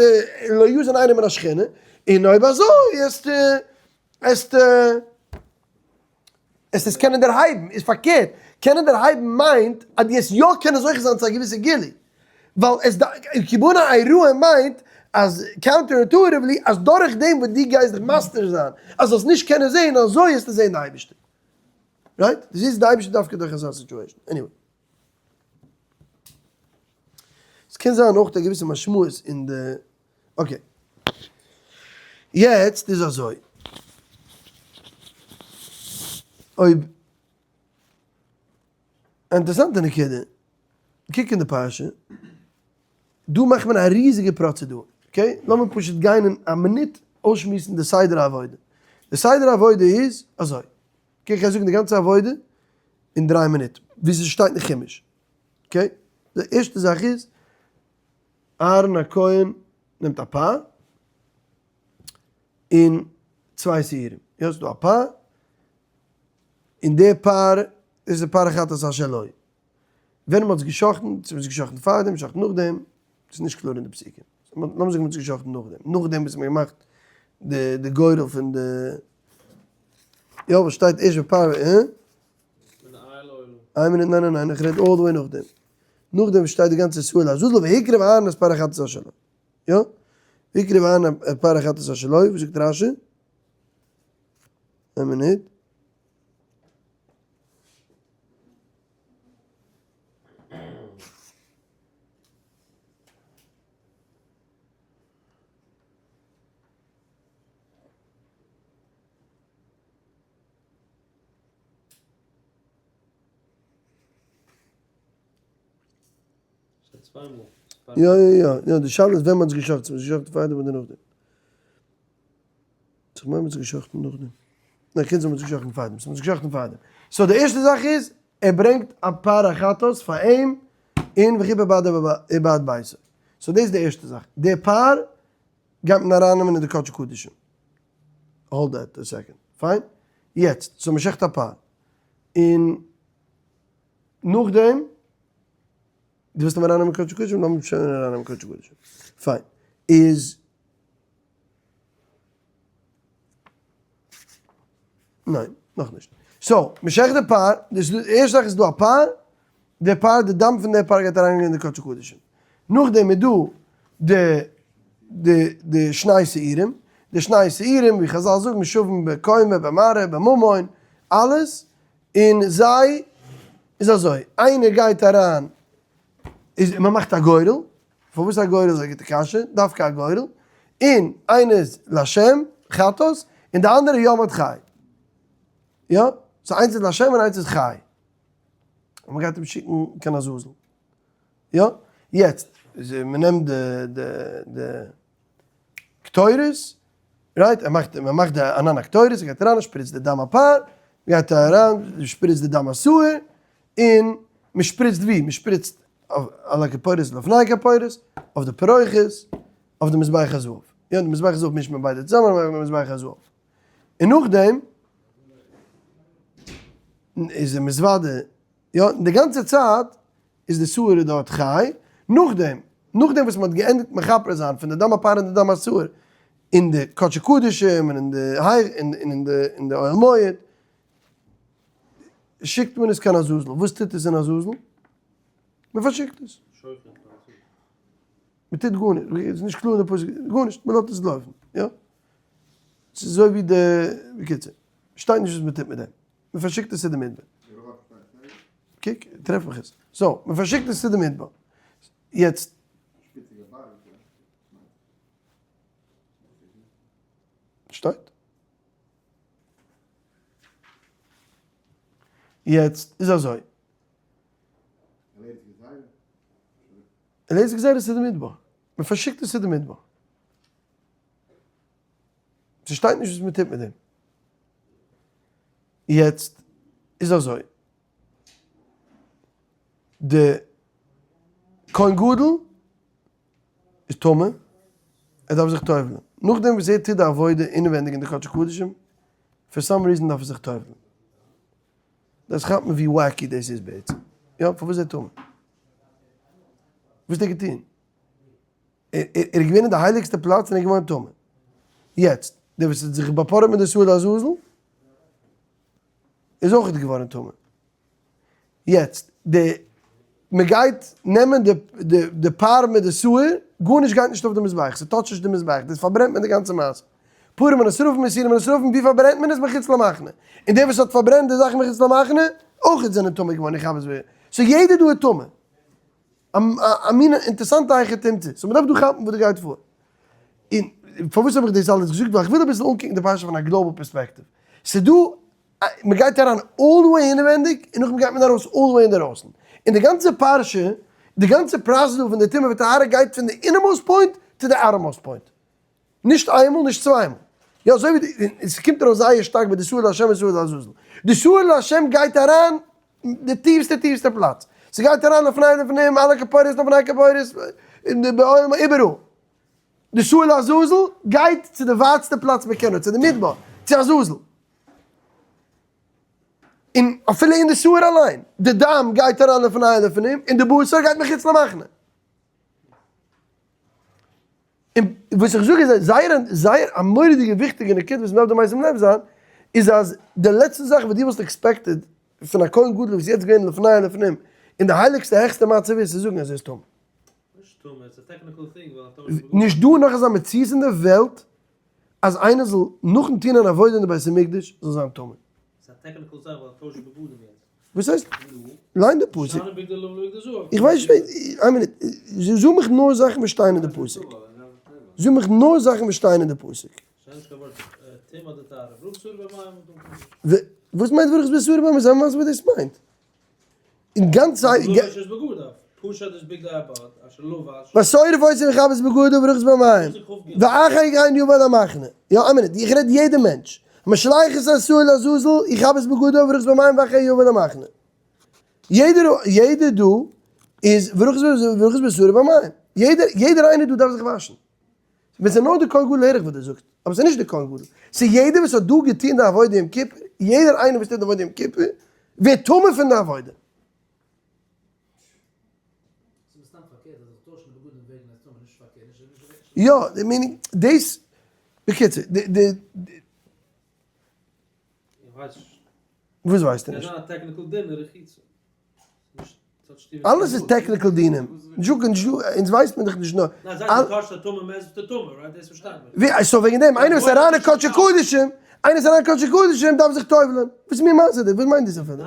Speaker 1: לא יזון איינער מן השכינה, און אויב אזוי עסטו עסטו עסט עס קענען דערהייבן, איז פארקערט, קענען דערהייבן מיינט אז דו עסט יא קענען זוכה זיין צו א געוויסע גילוי, ווייל עס כי בענן אראה מיינט אז counter intuitively אז דורך דעם וואס דו גייסט דיך מסתיר זיין אז זאלסט נישט קענען זען אזוי עסטו זען די אייבערשטער. right? דו זעסט די אייבערשטער דווקא דורך אזא situation. Anyway. עס קען זיין אויך א געוויסע משמעות אין די, okay. יעצט איז אזוי. אויב, א אינטערעסאנטע נקודה, קוק אין די פרשה, דא מאכט מען א ריזיגע פראצעדור, okay? לאמיר פשוט גיין אין א מינוט אויסשמועסן די סדר העבודה. די סדר העבודה איז אזוי, okay איך גיי זאגן די גאנצע עבודה אין 3 מינוט, ווי ס'שטייט אין חומש, okay? די ערשטע זאך איז, אהרן הכהן נעמט א פר און צוויי שעירים, יא ס'דא א פר, און די פר איז די פר חטאת אשר לו. ווען מ'האט עס געשאכטן, צו מ'האט עס געשאכטן פארדעם, געשאכטן נאכדעם, ס'איז נישט קלאר אין די פסוקים. לאמיר זאגן מ'האט עס געשאכטן נאכדעם, נאכדעם וואס מ'האט געמאכט די די גורל פון די, יא וואס שטייט ערשט בפר ו, הא? איין מינוט, ניין ניין ניין, איך רעד all the way נאכדעם. נאכדעם וואס שטייט די גאנצע שעיר לעזאזל והקריב אהרן את פר החטאת אשר לו. יא? והקריב אהרן את פר החטאת אשר לו, וואס זאגט רשי? איין מינוט. יא יא יא, די שאלה איז ווען מ'האט עס געשאכטן, צו מ'האט עס געשאכטן פארדעם אדער נאכדעם. איך מיין מ'האט עס געשחט'ן נאכדעם. ניין קען זיין מ'האט עס געשחט'ן פארדעם. ס'האט מען עס געשחט'ן פארדעם. so די ערשטע זאך איז, ער ברענגט א פר החטאת פאר אים און וכיפר בעדו ובעד ביתו. so דאס איז די ערשטע זאך. די פר גייט מען ארייננעמען אין די קדשי קדשים. hold that a second. פיין? יעצט, so מ'שחט א פר. און נאכדעם, דו ווילסט אים ארייננעמען קדשי קדשים? לאמיר שוין ארייננעמען קדשי קדשים. פיין. איז. ניין, נאכנישט. so, מ'שחט די פר, די ערשטע זאך איז דא א פר, די פר, די דם פון די פר גייט אריינגיין אין די קדשי קדשים. נאכדעם איז דא די די די שני שעירים, די שני שעירים ווי חזל זאגן שווים בקומה במראה בממון, אלעס, און זיי איז אזוי, איינער גייט אריין, איז מ'מאכט א גורל, פארוואס א גורל איז א גוטע קשיא, דווקא א גורל, און איינער איז לשם חטאת, און די אנדערע יעמוד חי. יא? so איינס איז לשם און איינס איז חי. און מ'גייט אים שיקן קיין עזאזל. יא? יעצט, מ'נעמט די די די קטורת, right? ער מאכט, מ'מאכט די ענן הקטורת, ער גייט אריין, ער שפריצט די דם הפר, גייט אריין, שפריצט די דם השעיר, און מען שפריצט ווי? מען שפריצט אויף על הכפורת ולפני הכפורת, אויף די פרוכת, אויף די מזבח הזהב. יא, די מזבח הזהב מישט מען ביידע צוזאמען, און מאכט די מזבח הזהב. און נאכדעם איז די מזוודה, יא, די גאנצע צייט איז די שעיר דארט חי, נאכדעם, נאכדעם וואס מען האט געענדיגט מכפר זיין פון די דם הפר און די דם השעיר, אין די קדשי קדשים און אין די הייך און אין די אין די אוהל מועד, שיקט מען עס קיין עזאזל, וואס טוט עס אין עזאזל? מען פארשיקט עס. מען טוט גארנישט, איז נישט קלאר אין די פסוק, גארנישט, מען לאזט עס לויפן, יא. ס'איז אזוי ווי די, בקיצור, שטייט נישט וואס מען טוט מיט דעם, מען פארשיקט עס צו די מדבר. קוק, טרעף מיך עס. so, מען פארשיקט עס צו די מדבר. יעצט. שטייט. יעצט איז אזוי. אליעזר גזירה איז די מדבר. מען פארשיקט עס צו די מדבר. ס'שטייט נישט וואס מען טוט מיט דעם. יעצט איז אזוי. די כהן גדול איז טמא, ער דארף זיך טובל'ען. נאכדעם וואס ער טוט די עבודה אינעווענדיג אין די קדשי קדשים, for some reason דארף ער זיך טובל'ען. דאס כאפט מען ווי wacky דאס איז בעצם. יא, פארוואס איז ער טמא? וואס האט ער געטון? ער איז געווען אין די הייליגסטע פלאץ און ער איז געווארן טמא. יעצט, דער וואס האט זיך באפארעט מיט די שעיר לעזאזל, איז אויך געווארן טמא. יעצט, די, מען גייט נעמען די, די, די פר מיט די שעיר, גארנישט גייט נישט אויף די מזבח, ס' touch ט נישט די מזבח, דאס פארברענט מען די גאנצע מעשה. פרים מן השרפים ושעירים מן השרפים, ווי פארברענט מען עס? מחוץ למחנה. און דער וואס האט פארברענט די זאכן מחוץ למחנה, אויך זענען טמא געווארן, איך האב עס ווער. so יעדער דא איז טמא. א מין אינטערסאנטע היכי תמצא, so מ'דארף דא כאפן וואס דא גייט פאר. און פארוואס האב איך דאס אלעס געזאגט? ווייל איך וויל אביסל אנקוקן די פרשה פון א global perspective. ס'איז דא, מ'גייט אריין all the way אינעווענדיג, און נאכדעם גייט מען ארויס all the way אינדערויסן. און די גאנצע פרשה, די גאנצע פראסעס דא פון די טומאה וטהרה גייט פון די innermost point to the outermost point. נישט איינמאל, נישט צוויי מאל. יא, אזוי ווי די, און ס'קומט ארויס זייער שטארק ביי די שעיר להשם און שעיר לעזאזל. די שעיר להשם גייט אריין די טיפסטע טיפסטע פלאץ. ס'גייט אריין לפני ולפנים, על הכפורת לפני הכפורת, אין די בעולם, איבעראל. די שעיר לעזאזל גייט צו די ווייטסטע פלאץ מען קען נאר, צו די מדבר, צו עזאזל. און אפילו אין די שעיר אליין, די דם גייט אריין לפני ולפנים, און די בשר גייט מחוץ למחנה. און וואס איך זאג איז זייער זייער א מורא'דיגע וויכטיגע נקודה וואס מ'דארף דא משים לב זיין, איז אז די לעצטע זאך וואס דו וואלסט expected פון א כהן גדול וואס איז יעצט געווען לפני ולפנים אין די הייליגסטע העכסטע מצב איז צו זאגן אז ער איז טמא.
Speaker 2: נישט טמא, עס איז א technical thing ווייל א טמא איז
Speaker 1: נישט דא נאך אזא מציאות אין די וועלט אז איינער זאל נאכן טון אן עבודה אין די בית המקדש זאל זיין טמא.
Speaker 2: ס'איז א technical זאך ווייל א טויש בגדים יעצט.
Speaker 1: וואס הייסט? ליין די פסוק. איך ווייס נישט, איין מינוט, זאג מיך נאר זאכן וואס שטייען אין די פסוק. זאג מיך נאר זאכן וואס שטייען אין די פסוק. וואס מיינט ורחץ בשעיר במים? זיי מסביר וואס דאס מיינט. אין גאנץ. ושורף אותו ומכבס בגדיו ורחץ במים, ואחר כן יבא אל המחנה. יא, א מינוט, איך רעד יעדע מענטש. המשלח את השעיר לעזאזל, יכבס בגדיו ורחץ במים ואחר יבא אל המחנה. יעדער יעדער דא איז ורחץ בשרו במים. יעדער יעדער איינער דא דארף זיך וואשן. ווען ס'איז נאר די כהן גדול הער איך וואס דו זאגסט, אבער ס'איז נישט די כהן גדול. ס'איז יעדער וואס האט דא געטון די עבודה יום כיפור, יעדער איינער וואס טוט די עבודה יום כיפור, ווערט טמא פון די עבודה. יא, די meaning, דאס, בקיצור, די, די, וואס ווייסטו נישט? אלעס איז technical דינים, אונז ווייסט מען דאך נישט נאר. סאו וועגן דעם איינער וואס איז אריין אין קדשי קדשים, איינער איז אריין אין קדשי קדשים דארף זיך טובל'ען, וואס איז מיר מסביר דאס? וואס מיינט דאס אפילו?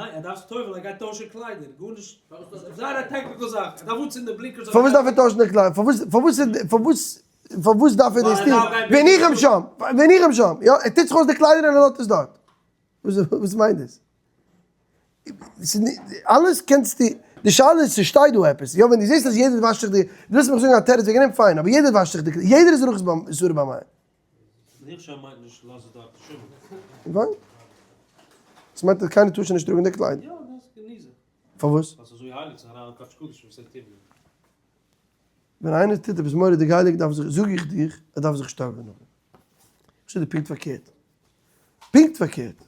Speaker 1: פארוואס דארף ער טוישן די קליידער? פארוואס פארוואס פארוואס פארוואס דארף ער דאס טון? והניחם שם, והניחם שם, יא, ער טוט זיך אויס די קליידער און ער לאזט עס דארט. וואס מיינט דאס? אלעס קענסטו, די שאלה איז צו שטייט דא עפעס, יא ווען דו זעסט אז יעדער וואשט זיך די, דו ווילסט מיך זאגן א תירוץ וועגן דעם פיין, אבער יעדער וואשט זיך די, יעדער איז רחוץ בשרו במים. וואס? דאס מיינט אז קיינער טאר שוין נישט טראגן די קליידער. פארוואס? ווען איינער טוט עפעס מורא'דיג הייליג דארף זיך, זאג איך דיך, ער דארף זיך שטארבן נאכדעם. איך זאג דיר פונקט פארקערט. פונקט פארקערט.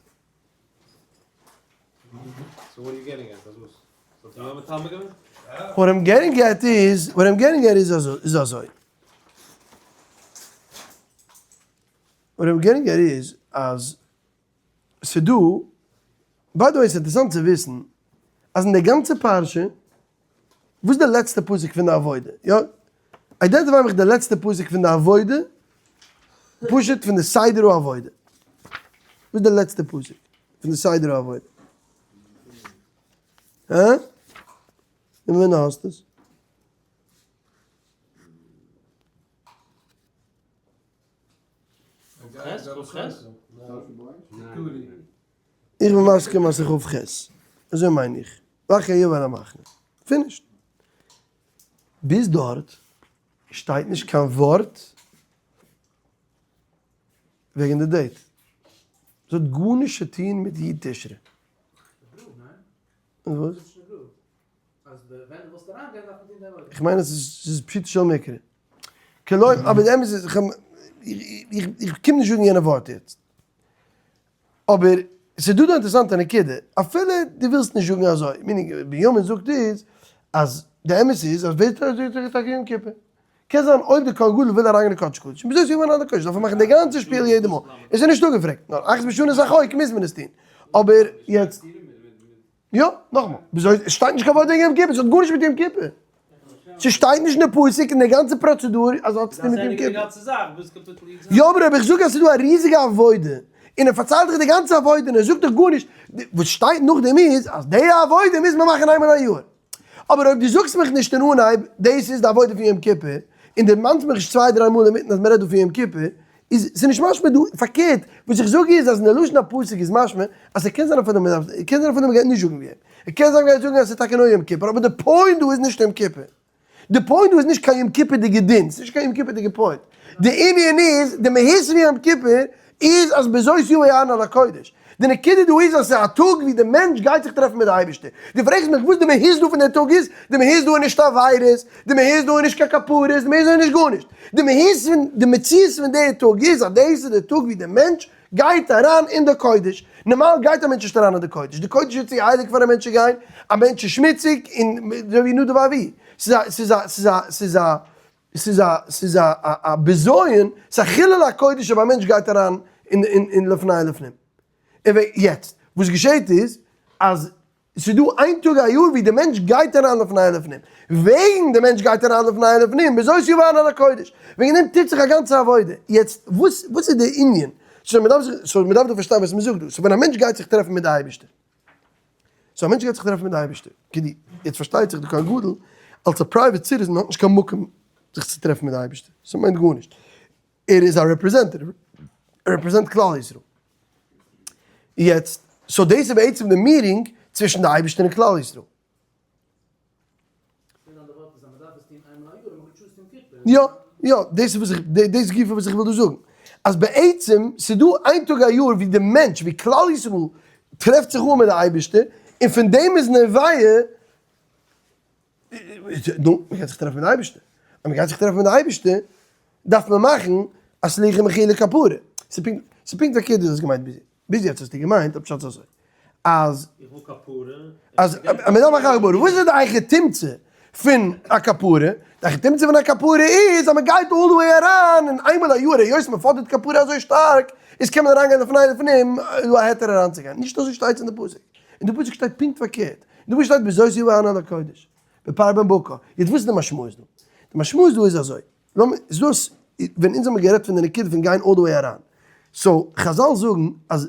Speaker 1: What I'm getting at is, what I'm getting at is איז אזוי. What I'm getting at is אז ס'דא, by the way ס'איז אינטערעסאנט צו וויסן אז אין די גאנצע פרשה, וואס איז די לעצטע פסוק פון די עבודה? יא, identify מיך די לעצטע פסוק פון די עבודה, פשוט פון די סדר העבודה. וואס איז די לעצטע פסוק פון די סדר העבודה? הא? און ווען האסט עס? איך בין מסכים אז ס'איז כ"ח, אזוי מיין איך, ואחר יבא אל המחנה, finished. ביז דארט שטייט נישט קיין ווארט וועגן די date. עס האט גארנישט צו טון מיט י' תשרי. וואס? איך מיין אז עס איז פשוטו של מקרא. כלומר, אבער די אמת איז, איך קום נישט זאגן יענע ווארט יעצט. אבער ס'איז דא דא אינטערעסאנטע נקודה, אפילו דו ווילסט נישט זאגן אזוי, meaning בנימין זאגט איז, אז די אמת איז אז ווער זאגט טאקע יום כיפור? קען זיין אויב די כהן גדול וויל אריינגיין אין קדשי קדשים, וויאזוי איז יום אריין אין קודש? דארף ער מאכן די גאנצע שפיל יעדע מאל, עס איז נישט אפגעפרעגט, נאר אחת בשנה איז א חוק מוז מען עס טון, אבער יעצט. יא, נאכאמאל, וויאזוי, עס שטייט נישט קיין ווארט וועגן יום כיפור, עס האט גארנישט מיט יום כיפור. ס'שטייט נישט אין די פסוק אין די גאנצע פראצעדור אז האט צוטון מיט יום כיפור. יא אבער אויב איך זאג אז ס'איז דא א ריזיגע עבודה, און ער פארציילט דיך די גאנצע עבודה און ער זאגט דיך גארנישט, וואס שטייט נאכדעם איז אז די עבודה מוז מען מאכן איינמאל א יאר. אבער אויב דו זאגסט מיך נישט אין אנהייב דאס איז די עבודה פון יום כיפור, און דערמאנסט מיך נישט צוויי דריי מאל אינמיטן אז מ'רעדט דא פון יום כיפור, איז ס'איז נישט משמע דא, פארקערט, וואס איך זאג איז אז אין די לשון הפסוק איז משמע אז ס'קען זיין אפילו מ'דארף, קען זיין אפילו מ'גייט נישט זאגן ווי אים, קען זיין מ'גייט זאגן אז ס'איז טאקע נאר יום כיפור, אבער די point דא איז נישט יום כיפור. די point דא איז נישט קיין יום כיפור'דיגע דין, ס'איז נישט קיין יום כיפור'דיגע point. די ענין איז, די מהות פון יום כיפור איז אז בזאת יבא אהרן אל הקודש. די נקודה דא איז אז ס'איז א טאג ווי די מענטש גייט זיך טרעפן מיט די אייבערשטער. דו פרעגסט מיך וואס די מהות דא פון די טאג איז? די מהות דא איז נישט עבירות, די מהות דא איז נישט קיין כפרות, די מהות דא איז נישט גארנישט. די מהות פון, די מציאות פון די טאג איז אז דאס איז די טאג ווי די מענטש גייט אריין אין די קודש. נארמאל גייט א מענטש נישט אריין אין די קודש, די קודש איז צו הייליג פאר א מענטש צו גיין, א מענטש איז שמוציג און אזוי ווי נדב ואביהוא. ס'איז א, ס'איז א, ס'איז א, ס'איז א, ס'איז א, ס'איז א, א בזיון, ס'איז א חילול הקודש אויב א מענטש גייט אריין אין, אין, אין לפני ולפנים. און ווען, יעצט, וואס געשעהט איז, אז ס'איז דא איין טאג א יאר ווי די מענטש גייט אריין לפני ולפנים. וועגן די מענטש גייט אריין לפני ולפנים, בזאת יבא אהרן אל הקודש. וועגן דעם טוט זיך א גאנצע עבודה. יעצט, וואס, וואס איז די ענין? so מ'דארף זיך, so מ'דארף דא פארשטיין וואס מ'זאגט דא. so ווען א מענטש גייט זיך טרעפן מיט די אייבערשטער. so א מענטש גייט זיך טרעפן מיט די אייבערשטער, כדי, יעצט פארשטייט זיך די כהן גדול אלס א private citizen האט נישט קיין מקום זיך צו טרעפן מיט די אייבערשטער, ס'מיינט גארנישט, ער איז א representative, ער represent כלל ישראל. יעצט, so דאס איז בעצם די meeting צווישן די אייבערשטער און כלל ישראל. יא, יא, דאס איז וואס איך, דאס גופא וואס איך וויל דא זאגן. אז בעצם ס'איז דא איין טאג א יאר ווי די מענטש, ווי כלל ישראל טרעפט זיך אן מיט די אייבערשטער, און פון דעם איז נובע, נו, מ'גייט זיך טרעפן מיט די אייבערשטער. אז מ'גייט זיך טרעפן מיט די אייבערשטער, דארף מען מאכן א סליחה מחילה כפרה. ס'איז פונקט פארקערט ווי דו האסט געמיינט ביז יעצט. ביז יעצט האסטו געמיינט פשט אזוי אז
Speaker 2: איך וויל כפרה.
Speaker 1: אז מען דארף מאכן א כפרה. וואס איז די היכי תמצא פון א כפרה? די היכי תמצא פון א כפרה איז אז מען גייט all the way אריין און איינמאל א יאר היות מען פאדערט כפרה אזוי שטארק איז קען מען אריינגיין לפני ולפנים איז דא א היתר אריינצוגיין. נישט אזוי שטייט אין די פסוק. אין די פסוק שטייט פונקט פארקערט. אין די פסוק שטייט בזאת יבא אהרן אל הקודש בפר בן בקר. יעצט וואס איז די משמעות דא? די משמעות דא איז אזוי. לאמיר, איז דאס, ווען אונז האבן גערעדט פון די נקודה פון גיין all the way אריין, so חזל זאגן אז,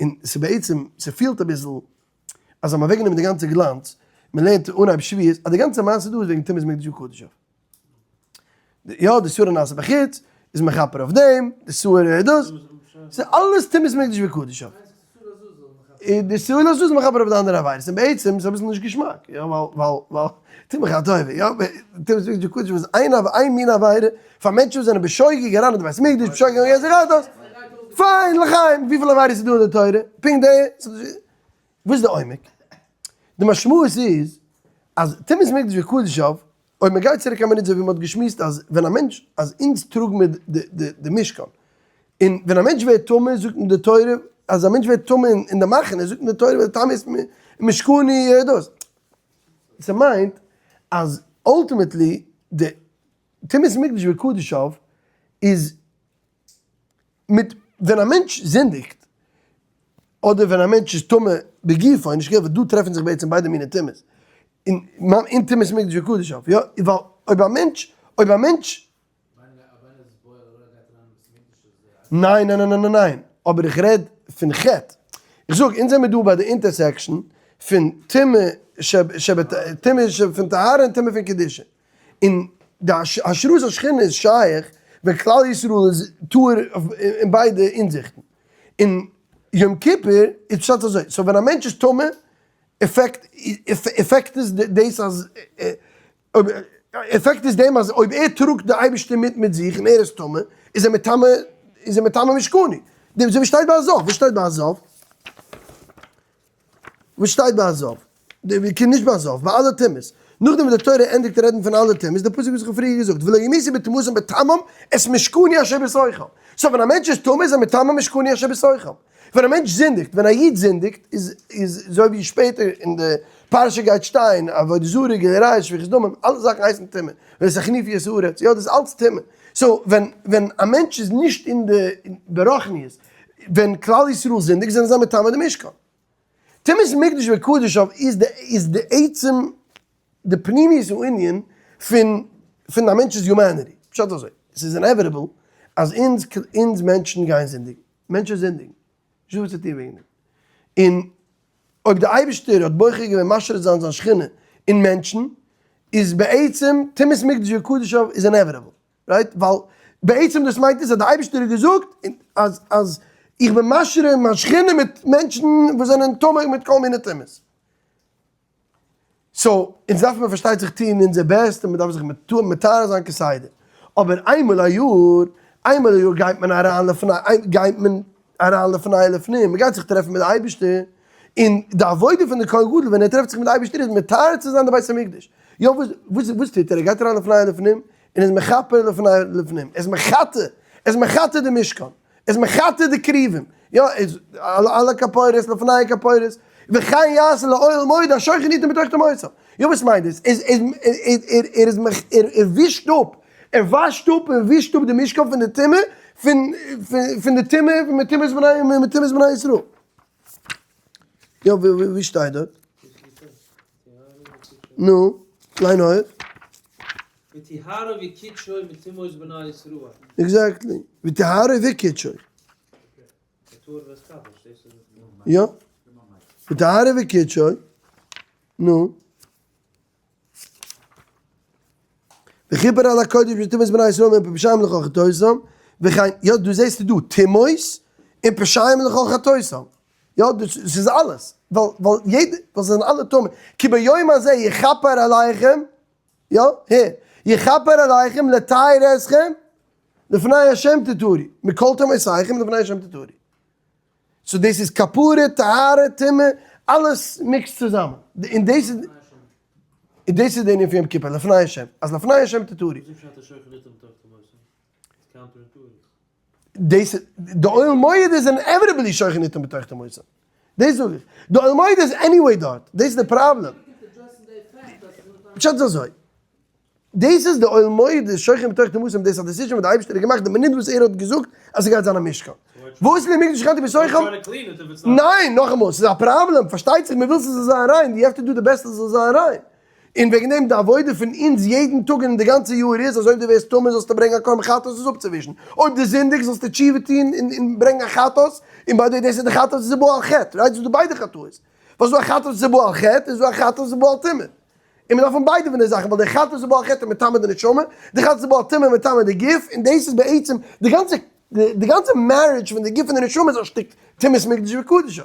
Speaker 1: און ס'בעצם, ס'פילט אביסל אז זיי האבן אוועקגענומען די גאנצע גלאנץ, מ'לערנט אנהייב שבועות אז די גאנצע מעשה דא איז וועגן טומאת מקדש וקדשיו. יא, די שעיר הנעשה בחוץ איז מכפר אויף דעם, די שעיר דאס, ס'איז אלעס טומאת מקדש וקדשיו. די שעיר לעזאזל מכפר אויף די אנדערע עבירות, און בעצם איז אביסל נישט געשמאק, יא, ווייל, ווייל, ווייל, טו מיך א טובה, יא, טומאת מקדש וקדשיו איז איין איין מין עבירה, פאר מענטשן וואס זענען בשוגג אריין אין די בית המקדש, בשוגג אריין אין זיך דאס, פיין, לחיים, וויפיל עבירות איז דא אין די תורה? פונקט די, וואס איז די עומק? די משמעות איז, אז טומאת מקדש וקדשיו, אויב מען גייט צוריק א מינוט אזוי ווי מען האט געשמועסט אז ווען א מענטש, אז אונז טראגן מיר די משכן, און ווען א מענטש ווערט טמא זאגט די תורה אז א מענטש ווערט טמא אין די מחנה זאגט די תורה וטמא את משכני דאס. ס'מיינט אז ultimately די טומאת מקדש וקדשיו איז מיט ווען א מענטש זינדיגט אדער ווען א מענטש איז טמא בגופו, נישט געווען דא טרעפן זיך בעצם ביידע מיני טומאות, אין טומאת מקדש וקדשיו, יא, ווייל אויב א מענטש, אויב א מענטש. ניין ניין ניין ניין ניין, אבער איך רעד פון חטא, איך זאג אונז זעמיר דא ביי די intersection פון טומאה טומאה פון טהרה און טומאה פון קדושה, און די השראת השכינה איז שייך ווען כלל ישראל איז טהור אין ביידע אינזיכטן, און יום כיפור איז פשט אזוי, so ווען א מענטש איז טמא effect איז דאס אז effect איז דעם אז אויב ער טראגט די אייבערשטער מיט מיט זיך און ער איז טמא איז ער מטמא איז ער מטמא משכני, אזוי ווי שטייט ביי הזב, וואס שטייט ביי הזב? וואס שטייט ביי הזב? די נישט ביי הזב, ביי אלע טומאות. נאכדעם וואס די תורה ענדיגט רעדן פון אלע טומאות, די פסוק וואס איך האב פריער געזאגט, ולא ימאסו בטומאתם בטמאם את משכני אשר בתוכם. so ווען א מענטש איז טמא איז ער מטמא משכני אשר בתוכם. ווען א מענטש זינדיגט, ווען א איד זינדיגט, איז איז אזוי ווי שפעטער אין די פרשה גייט שטיין, עבודה זרה, גילוי עריות, שפיכות דמים, אלע זאכן הייסן טומאה. ואת החניפי את הארץ, יא דאס איז אלץ טומאה. so ווען ווען א מענטש איז נישט אין די ברוחניות, ווען כלל ישראל זינדיגט זענען זיי מטמא די משכן. טומאת מקדש וקדשיו איז די איז די עצם די פנימיות הענין פון פון א מענטש'ס humanity. פשט אזוי, עס איז inevitable אז אונז אונז מענטשן גייען זינדיגן. מענטשן זינדיגן. נישטא וואס צו טון וועגן דעם. און אויב די אייבערשטער האט בוחר געווען משרה זיין זיין שכינה אין מענטשן, איז בעצם טומאת מקדש וקדשיו איז inevitable. right? ווייל בעצם דאס מיינט איז אז די אייבערשטער האט געזאגט אז אז איך בין משרה מיין שכינה מיט מענטשן וואס זענען טמא מיט כל מיני טומאות. so אונז דארף מען פארשטייט זיך טון אונזער best און מען דארף זיך מטהר זיין כסדר. אבער איינמאל א יאר, איינמאל א יאר גייט מען אריין לפני, גייט מען אריין לפני ולפנים, מען גייט זיך טרעפן מיט די אייבערשטער, און די עבודה פון די כהן גדול ווען ער טרעפט זיך מיט די אייבערשטער איז מטהר צו זיין די בית המקדש. יא וואס וואס וואס טוט ער? ער גייט אריין לפני ולפנים און איז מכפר לפני ולפנים, ער איז מחטא, ער איז מחטא די משכן, ער איז מחטא די כרובים, יא, איז על הכפורת לפני הכפורת, וכן יעשה לאוהל מועד השוכן אתו בתוך טומאותם. יא וואס מיינט דאס? איז איז ער איז ער ווישט אפ, ער וואשט אפ און ווישט אפ די משכן פון די טומאה, פון פון די טומאה פון מטומאת בני מטומאת בני ישראל. יא ווי שטייט דארט? נו, ליין אויך.
Speaker 2: וטהרו וקידשו מטומאות בני ישראל.
Speaker 1: exactly. וטהרו וקידשו. יא. וטהרו וקידשו. נו. וכיפר על הקודש מטומאות בני ישראל מפשעיהם לכל חטאותם, וכן, יא דא זעסטו דא טומאות און פשעים לכל חטאותם. יא דאס איז אלעס, ווייל ווייל יעדע, ווייל זיי זענען אלע טמא, כי ביום הזה יכפר עליכם, יא, הער, יכפר עליכם לטהר אתכם לפני השם תטהרו, מכל טומאותיכם לפני השם תטהרו. so דאס איז כפרה, טהרה, טומאה, אלעס mixed צוזאמען. און דאס איז און דאס איז די ענין פון יום כיפור, לפני השם. אז לפני השם תטהרו. דאס איז, די אוהל מועד איז inevitably שוכן אתם בתוך טומאתם. דאס זאג איך. די אוהל מועד איז anyway דארט. דאס איז די פראבלעם. פשט איז אזוי. דאס איז די אוהל מועד איז שוכן בתוך טומאתם, דאס איז א decision וואס די אייבערשטער האט געמאכט די מינוט וואס ער האט געזאגט אז ס'גייט זיין א משכן. וואס איז די מקדש שכנתי בתוכם? ניין, נאכאמאל, ס'איז א פראבלעם, פארשטייט זיך מ'וויל ס'זאל זיין ריין, you have to do the best ס'זאל זיין ריין. און וועגן דעם די עבודה פון אונז יעדן טאג און די גאנצע יאר איז אז אויב דו ווערסט טמא זאלסטו ברענגען א קרבן חטאת עס אפצואווישן, אויב דו זינדיגסט זאלסטו תשובה טון און ברענגען א חטאת, און by the way דאס איז די חטאת וואס איז בא על חטא, right? ס'איז דא ביידע חטאות, ווייל ס'איז דא א חטאת וואס איז בא על חטא און ס'איז דא א חטאת וואס איז בא על טומאה. און מ'דארף האבן ביידע פון די זאכן, ווייל די חטאת איז בא על חטא מטמא די נשמה, די חטאת איז בא על טומאה מטמא די גוף, און דאס איז בעצם די גאנצע די גאנצע marriage פון די גוף און די נשמה איז א שטיק טומאת מקדש וקדשיו.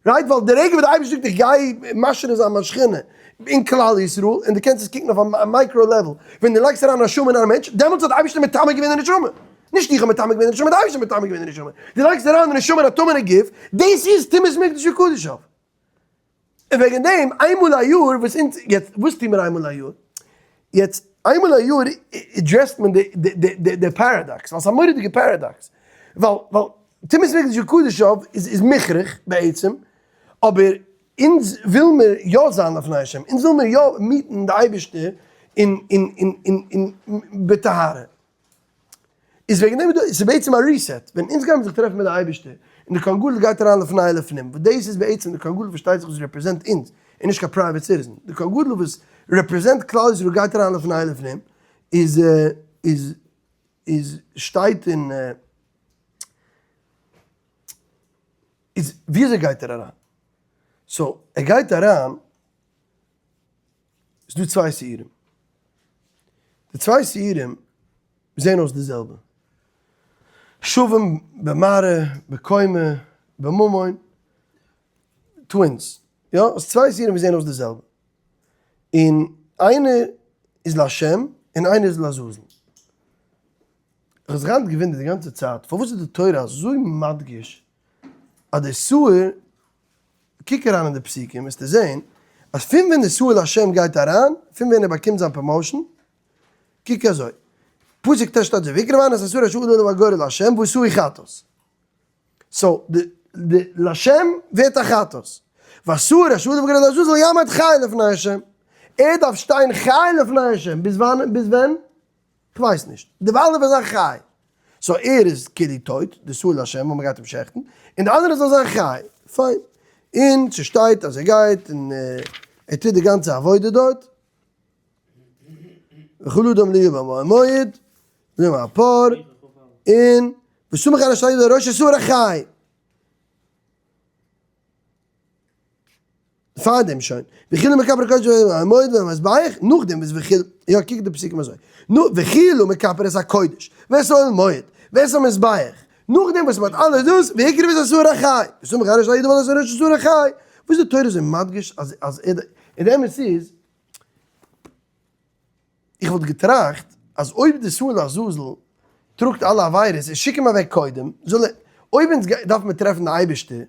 Speaker 1: right? ווייל די רגע וואס די אייבערשטער זאגט איך גיי משרה זיין מיין שכינה אין כלל ישראל, און דו קענסט עס קוקן אויף א micro level, ווען דו לייגסט אריין א נשמה אין א מענטש, דעמאלטס האט די אייבערשטער מטמא געווען די נשמה. נישט איך האב מטמא געווען די נשמה, די אייבערשטער האט מטמא געווען די נשמה. דו לייגסט אריין די נשמה אין א טמא'נע גוף, דאס איז טומאת מקדש וקדשיו. און וועגן דעם איינמאל א יאר וואס אונז, יעצט וואס טוהן מיר איינמאל א יאר? יעצט איינמאל א יאר address ט מען די paradox, ווייל ס'איז א מורא'דיגע paradox, ווייל ווייל טומאת מקדש וקדשיו איז מוכרח בעצם, אבער אונז וויל מיר יא זיין לפני השם, אונז וויל מיר יא meet ן די אייבערשטער אין אין אין אין בטהרה. איז וועגן דעם איז דא, ס'איז בעצם א reset, ווען אונז גיימיר זיך טרעפן מיט די אייבערשטער, און די כהן גדול גייט אריין לפני ולפנים, וואס דאס איז בעצם די כהן גדול פארשטייט זיך וואס represent אונז, און נישט קיין private citizen, די כהן גדול וואס represent כלל ישראל גייט אריין לפני ולפנים, איז איז איז שטייט אין איז וויאזוי גייט ער אריין? so ער גייט אריין, איז דא צוויי שעירים. די צוויי שעירים זעהן אויס די זעלבע. שווים במראה, בקומה, בממון, twins. יא, עס צוויי שעירים וואס זעהן אויס די זעלבע. און איינער איז לשם און איינער איז לעזאזל. איך האב זיך היינט געוואונדערט די גאנצע צייט פארוואס איז די תורה אזוי מדגיש אז די שעיר קוק אריין אין די פסוקים וועסטו זען אז פון ווען די שעיר לשם גייט אריין, פון ווען ער באקומט זיין promotion, קוק אזוי, פסוק ט' שטייט אזוי, ויקרב אהרן את השעיר אשר עלה עליו הגורל לה' ועשהו חטאת. so די לשם ווערט א חטאת. והשעיר אשר עלה עליו הגורל לעזאזל יעמוד חי לפני ה'. ער דארף שטיין חי לפני ה', ביז וואנען, ביז ווען? כ'ווייס נישט. דערווייל דארף ער זיין חי. so ער איז כאילו טויט, די שעיר לשם וואס מ'גייט אים שעכטן, און די אנדערע זאל זיין חי. פיין. און ס'שטייט אז ער גייט און ער טוט די גאנצע עבודה דארט. וכל אדם לא יבא מאהל מועד, נאר אפאר, און וסמך על השעיר לראש השעיר החי. פארדעם שוין, וכילו מכפר הקודש והמועד והמזבח, נאכדעם וואס וכילו, יא קוק די פסוקים אזוי, נו וכילו מכפר את הקודש, ואת אוהל מועד, ואת המזבח, נאכדעם וואס מ'האט אלעס דאס, והקריב את השעיר החי, וסמך אהרן שתי ידיו על ראש השעיר החי, וואס די תורה איז מדגיש אז אז ער, און די אמת איז, איך וואלט געטראכט אז אויב די שעיר לעזאזל טראגט אלע עבירות, איז שיק אים אוועק קודם, זאל ער, אויב אונז דארף מען טרעפן די אייבערשטער,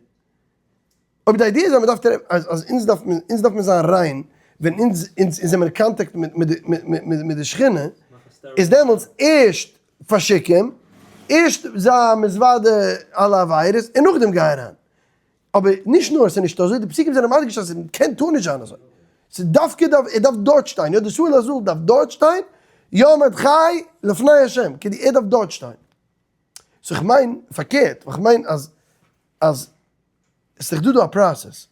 Speaker 1: אויב די idea איז אז מ'דארף טרעפן אז אז אונז דארף מען אונז דארף מען זיין ריין ווען אונז אונז זעמיר אין קאנטאקט מיט מיט מיט מיט די שכינה, איז דעמאלטס ערשט פארשיק אים, ערשט זיי מתוודה אלע עבירות און נאכדעם גיי אריין. אבער נישט נאר ס'איז נישט אזוי, די פסוקים זענען מדגיש אז ס'קען טאר נישט זיין אזוי. ס'איז דווקא דארף ער דארף דארט שטיין, יא די שעיר לעזאזל דארף דארט שטיין, יעמוד חי לפני השם, כדי ער דארף דארט שטיין. so כ'מיין פארקערט, ווייל כ'מיין אז אז ס'איז דאך דא דא א process.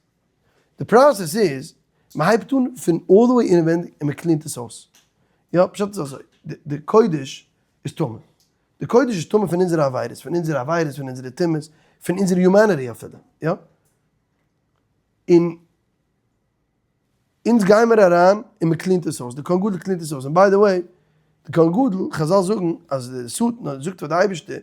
Speaker 1: די process איז, מ'הייבט אן פון all the way אינעווענדיג און מ'clean ט עס אויס. יא, פשט איז אזוי, די קודש איז טמא. די קודש איז טמא פון אונזערע עבירות, פון אונזערע עבירות, פון אונזערע טומאות, פון אונזערע humanity אפילו, יא. און אונז גיימער אריין און מען clean ט עס אויס, די כהן גדול clean ט עס אויס, און by the way, די כהן גדול, חזל זאגן אז די שטן האט געזאגט פאר די אייבערשטער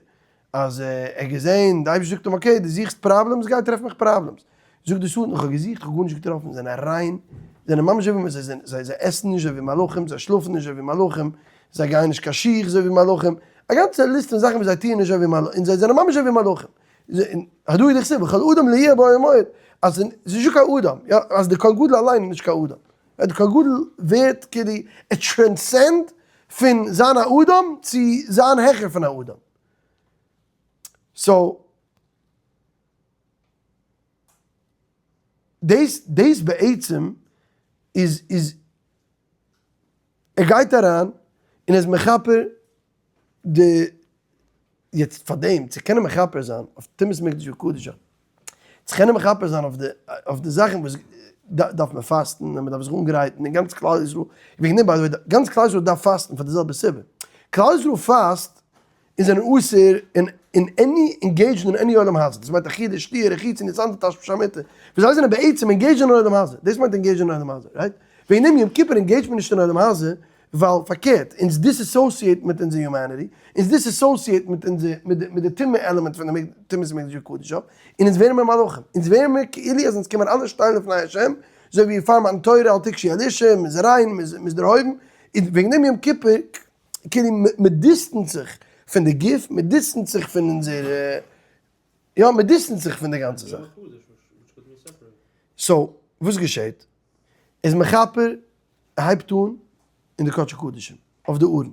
Speaker 1: אז ער האט געזען, די אייבערשטער זאגט אים okay דו זוכסט problems גיי טרעף מיך problems, זאגט די שטן, איך האב געזוכט, איך האב גארנישט געטראפן, זיי זענען ריין, זיי זענען ממש אזוי ווי זיי זענען, זיי עסן נישט אזוי ווי מלאכים, זיי שלאפן נישט אזוי ווי מלאכים, זיי גייען נישט קיין שיך אזוי ווי מלאכים, א גאנצע ליסט פון זאכן וואס זיי טוען נישט אזוי ווי מלאכים, און זיי זענען ממש אזוי ווי מלאכים. הדא הוא דכתיב, וכל אדם לא יהיה באוהל מועד, אז ס'איז נישטא קיין אדם, יא, אז די כהן גדול אליין איז נישט קיין אדם. די כהן גדול ווערט כאילו, ער transcend פון זיין א אדם צו זיין העכער פון א אדם. so, דאס דאס בעצם איז איז ער גייט אריין און ער איז מכפר די יעצט פאר דעם צו קענען מכפר זיין אויף טומאת מקדש וקדשיו צו קענען מכפר זיין אויף די אויף די זאכן וואס דארף מען פאסטן און מען דארף זיך אנגרייטן און גאנץ כלל ישראל וועגן דעם by the way גאנץ כלל ישראל דארף פאסטן פאר די זעלבע סיבה כלל ישראל פאסט און זענען אסור אין אין any engaged אין any עולם הזה, דאס מיינט אכילה שתיה רחיצה ניצן תשמיש המיטה, וואס זיי זענען בעצם engaged אין עולם הזה, דאס מיינט engaged אין עולם הזה, right? וועגן דעם יום כיפור engage ט מען נישט אין עולם הזה, ווייל פארקערט, אונז disassociate מיט אונזער humanity, אונז disassociate מיט אונזער מיט די מיט די טומאה עלעמענט פון די טומאת מקדש וקדשיו, און אונז ווערן מיר מלאכים, אונז ווערן מיר כאילו אז אונז קומען אלע שטיין לפני השם, אזוי ווי פאר מתן תורה אל תגשו אל אשה, מ'איז ריין, מ'איז דערהויבן, און וועגן דעם יום כיפור כאילו מען distance זיך פון די גוף, מען distance זיך פון אונזער, יא מען distance זיך פון די גאנצע זאך. so וואס געשעט? איז מכפר הייבט אן אין די קדשי קדשים, אויף די ארון,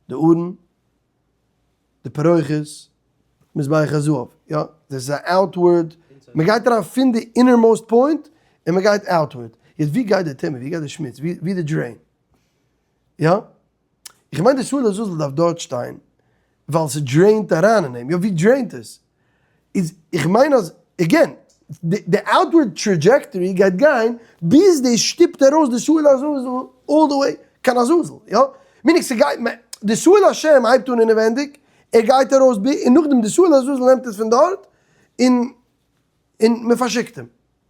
Speaker 1: די ארון, די פרוכת, מזבח הזהב, יא, דאס איז א outward, מען גייט אריין פון די innermost point און מען גייט outward, יעצט ווי גייט די טומאה, ווי גייט די שמוץ, ווי די drain? יא? איך מיין די שעיר לעזאזל דארף דארט שטיין ווייל ס' drain ט אריין אין אים, יא ווי drain ט עס? איז איך מיין אז again די outward trajectory גייט גיין ביז די שטופט ארויס די שעיר לעזאזל all the way קיין עזאזל, יא? meaning ס'גייט די שעיר להשם הייבט אן אינעווענדיג ער גייט ארויס בי און נאכדעם די שעיר לעזאזל נעמט עס פון דארט און און מען פארשיקט אים.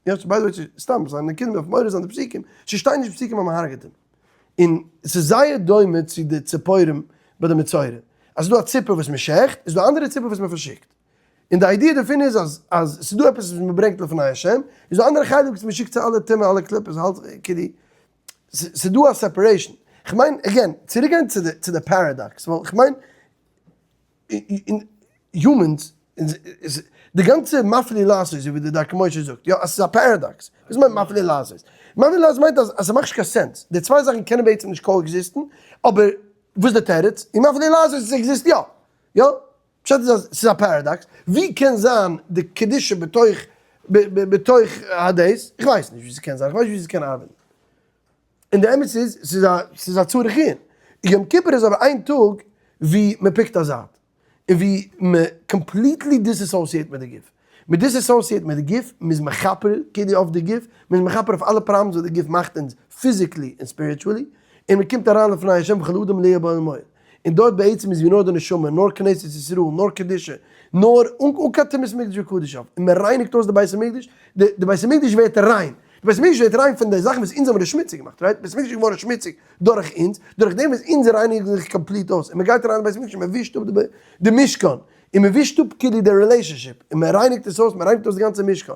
Speaker 1: יא, by the way, סתם, זיינע קינדער דארף מעורר זיין די פסוקים, ס'שטייט נישט פסוקים אז מען הרג'עט אים. און ס'איז זייער דומה צו די ציפורים ביי די מצורע. אז ס'איז דא א ציפור וואס מען שעכט, איז דא אנדערע ציפור וואס מען פארשיקט. און די idea דערפון איז אז אז ס'איז דא עפעס וואס מען ברענגט לפני השם, איז דא אנדערע חלק וואס מען שיקט צו אלע טומאה אלע קליפות, האלט כאילו, ס'איז דא א separation. כ'מיין, again, צוריקגיין צו די צו די paradox, ווייל כ'מיין, humans, די גאנצע מפליא לעשות אזוי ווי די דרכי משה זאגט, יא, אז ס'איז א paradox, וואס מיינט מפליא לעשות? מפליא לעשות מיינט אז ס'מאכט נישט קיין sense, די צוויי זאכן קענען בעצם נישט coexist ן, אבער וואס איז די תירוץ? און מפליא לעשות עס exist יא, יא? פשט איז אז ס'איז א paradox, ווי קען זיין די קדושה בתוך בתוך הדעות? איך ווייס נישט ווי ס'קען זיין, איך ווייס נישט ווי ס'קען ארבעטן. און די אמת איז, ס'איז א ס'איז א צריך עיון. יום כיפור איז אבער איין טאג ווי מען pick ט א זייט, און ווי מען completely disassociate מיט די גוף. מען disassociate מיט די גוף, מען איז מכפר כאילו אויף די גוף, מען איז מכפר אויף אלע problems וואס די גוף מאכט אונז physically און spiritually, און מען קומט אריין לפני השם וכל אדם לא יהיה באהל מועד. און דארט בעצם איז ווי נאר די נשמה, נאר כנסת ישראל, נאר קדושה, נאר אן קיין טומאת מקדש וקדשיו, און מען רייניגט אויס די בית המקדש, די בית המקדש ווערט ריין, די בית המקדש ווערט ריין פון די זאכן וואס אונז האבן עס שמוציג געמאכט, right? בית המקדש איז געווארן שמוציג דורך אונז, דורך דעם וואס אונז רייניגן זיך complete אויס, און מען גייט אריין אין בית המקדש און מען ווישט אפ די משכן, און מען ווישט אפ כאילו די relationship, און מען רייניגט עס אויס, מען רייניגט אויס די גאנצע משכן,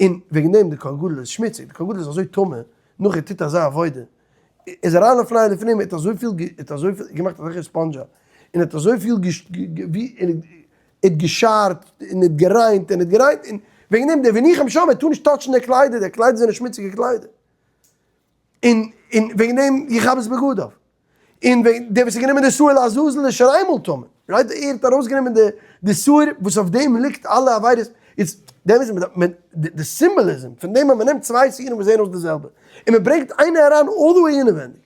Speaker 1: און וועגן דעם די כהן גדול איז שמוציג, די כהן גדול איז אזוי טמא, נאך ער טוט אזא עבודה, איז אריין לפני ולפנים, ער האט אזויפיל ער האט אזויפיל געמאכט אזעלכע ספאנדזשע, און ער האט אזויפיל ער האט געשארט, און ער האט געריינט, און ער האט געריינט, און וועגן דעם דער וניחם שם, ער טאר נישט touch ן די קליידער, די קליידער זענען שמוציגע קליידער. און און וועגן דעם יכבס בגדיו. און וועגן דער וואס האט גענומען די שעיר לעזאזל איז שוין איינמאל טמא. right? ער האט ארויסגענומען די די שעיר וואס אויף דעם ליגט אלע עבירות. איז דעם איז מען די symbolism פון דעם אז מען נעמט צוויי שעירים וואס זעען אויס די זעלבע, און מען ברענגט איינע אריין all the way אינעווענדיג,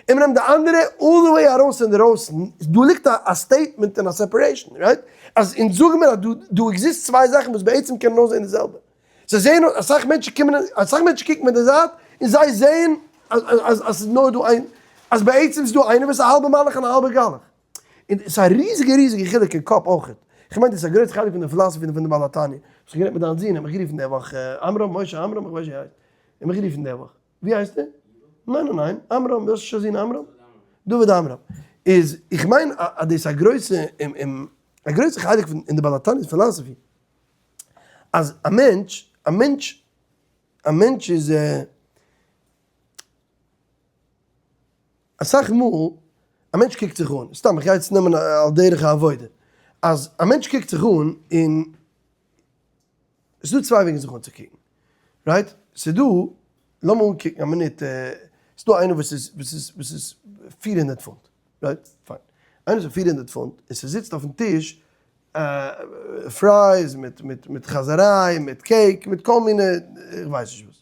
Speaker 1: און מען נעמט די אנדערע all the way ארויס אינדערויסן, דא ליגט א statement און א separation, right? אז אונז זאגן מיר אז דא דא exist צוויי זאכן וואס בעצם קענען אויסזען די זעלבע. זיי זעען אויס, אסאך מענטשן קומען, אסאך מענטשן קוקן פון די זייט און זיי זעען אז אז אז ס'איז נאר דא איין, אז בעצם איז דא איינער וואס איז א האלבע מלאך און א האלבע גלח. און ס'איז א ריזיגע ריזיגע חילוק אין קאפ אויכעט. איך מיין דאס איז א גרויסע חלק פון די philosophy פון די בעל התניא. וואס איך גערעדט מיט דיין זון, ער האט מיך גערופן די וואך, עמרם, משה עמרם, איך ווייס נישט ווי ער הייסט. ער האט מיך גערופן די וואך. ווי הייסט ער? ניין ניין ניין, עמרם, האסט נישט א זון עמרם? דוד עמרם. איז איך מיין אז דאס איז א גרויסע א גרויסע חלק פון אין די בעל התניא'ס philosophy. אז א מענטש, א מענטש. א מענטש איז אסאך מאל א מענטש קוקט זיך אן, סתם איך גיי יעצט נעמען על דרך העבודה, אז א מענטש קוקט זיך אן און ס'איז דא צוויי וועגן זיך אנצוקוקן, right? ס'איז דא, לאמיר אנקוקן א מינוט, ס'איז דא איינער וואס איז וואס איז וואס איז 400 פונט, right? פיין. איינער וואס איז 400 פונט און ס'זיצט אויפן טיש fries מיט מיט מיט חזיריי מיט cake מיט כל מיני איך ווייס נישט וואס.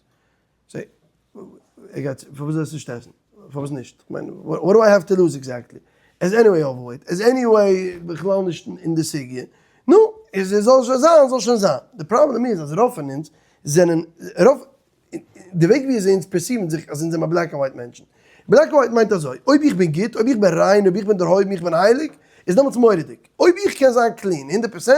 Speaker 1: ער גייט, פארוואס זאל ער עס נישט עסן? פארוואס נישט? איך מיין, what do I have to lose exactly? ער איז anyway overweight, ער איז anyway בכלל נישט אין די סוגיא. נו, איז ער זאל שוין זיין, זאל שוין זיין. די פראבלעם איז אז רוב פון אונז זענען, רוב, די וועג ווי אזוי אונז perceive ן זיך אז אונז זענען black and white מענטשן. black and white מיינט אזוי, אויב איך בין גוט, אויב איך בין ריין, אויב איך בין דערהויבן, איך בין הייליג, איז דעמאלטס מורא'דיג. אויב איך קען זיין clean 100%,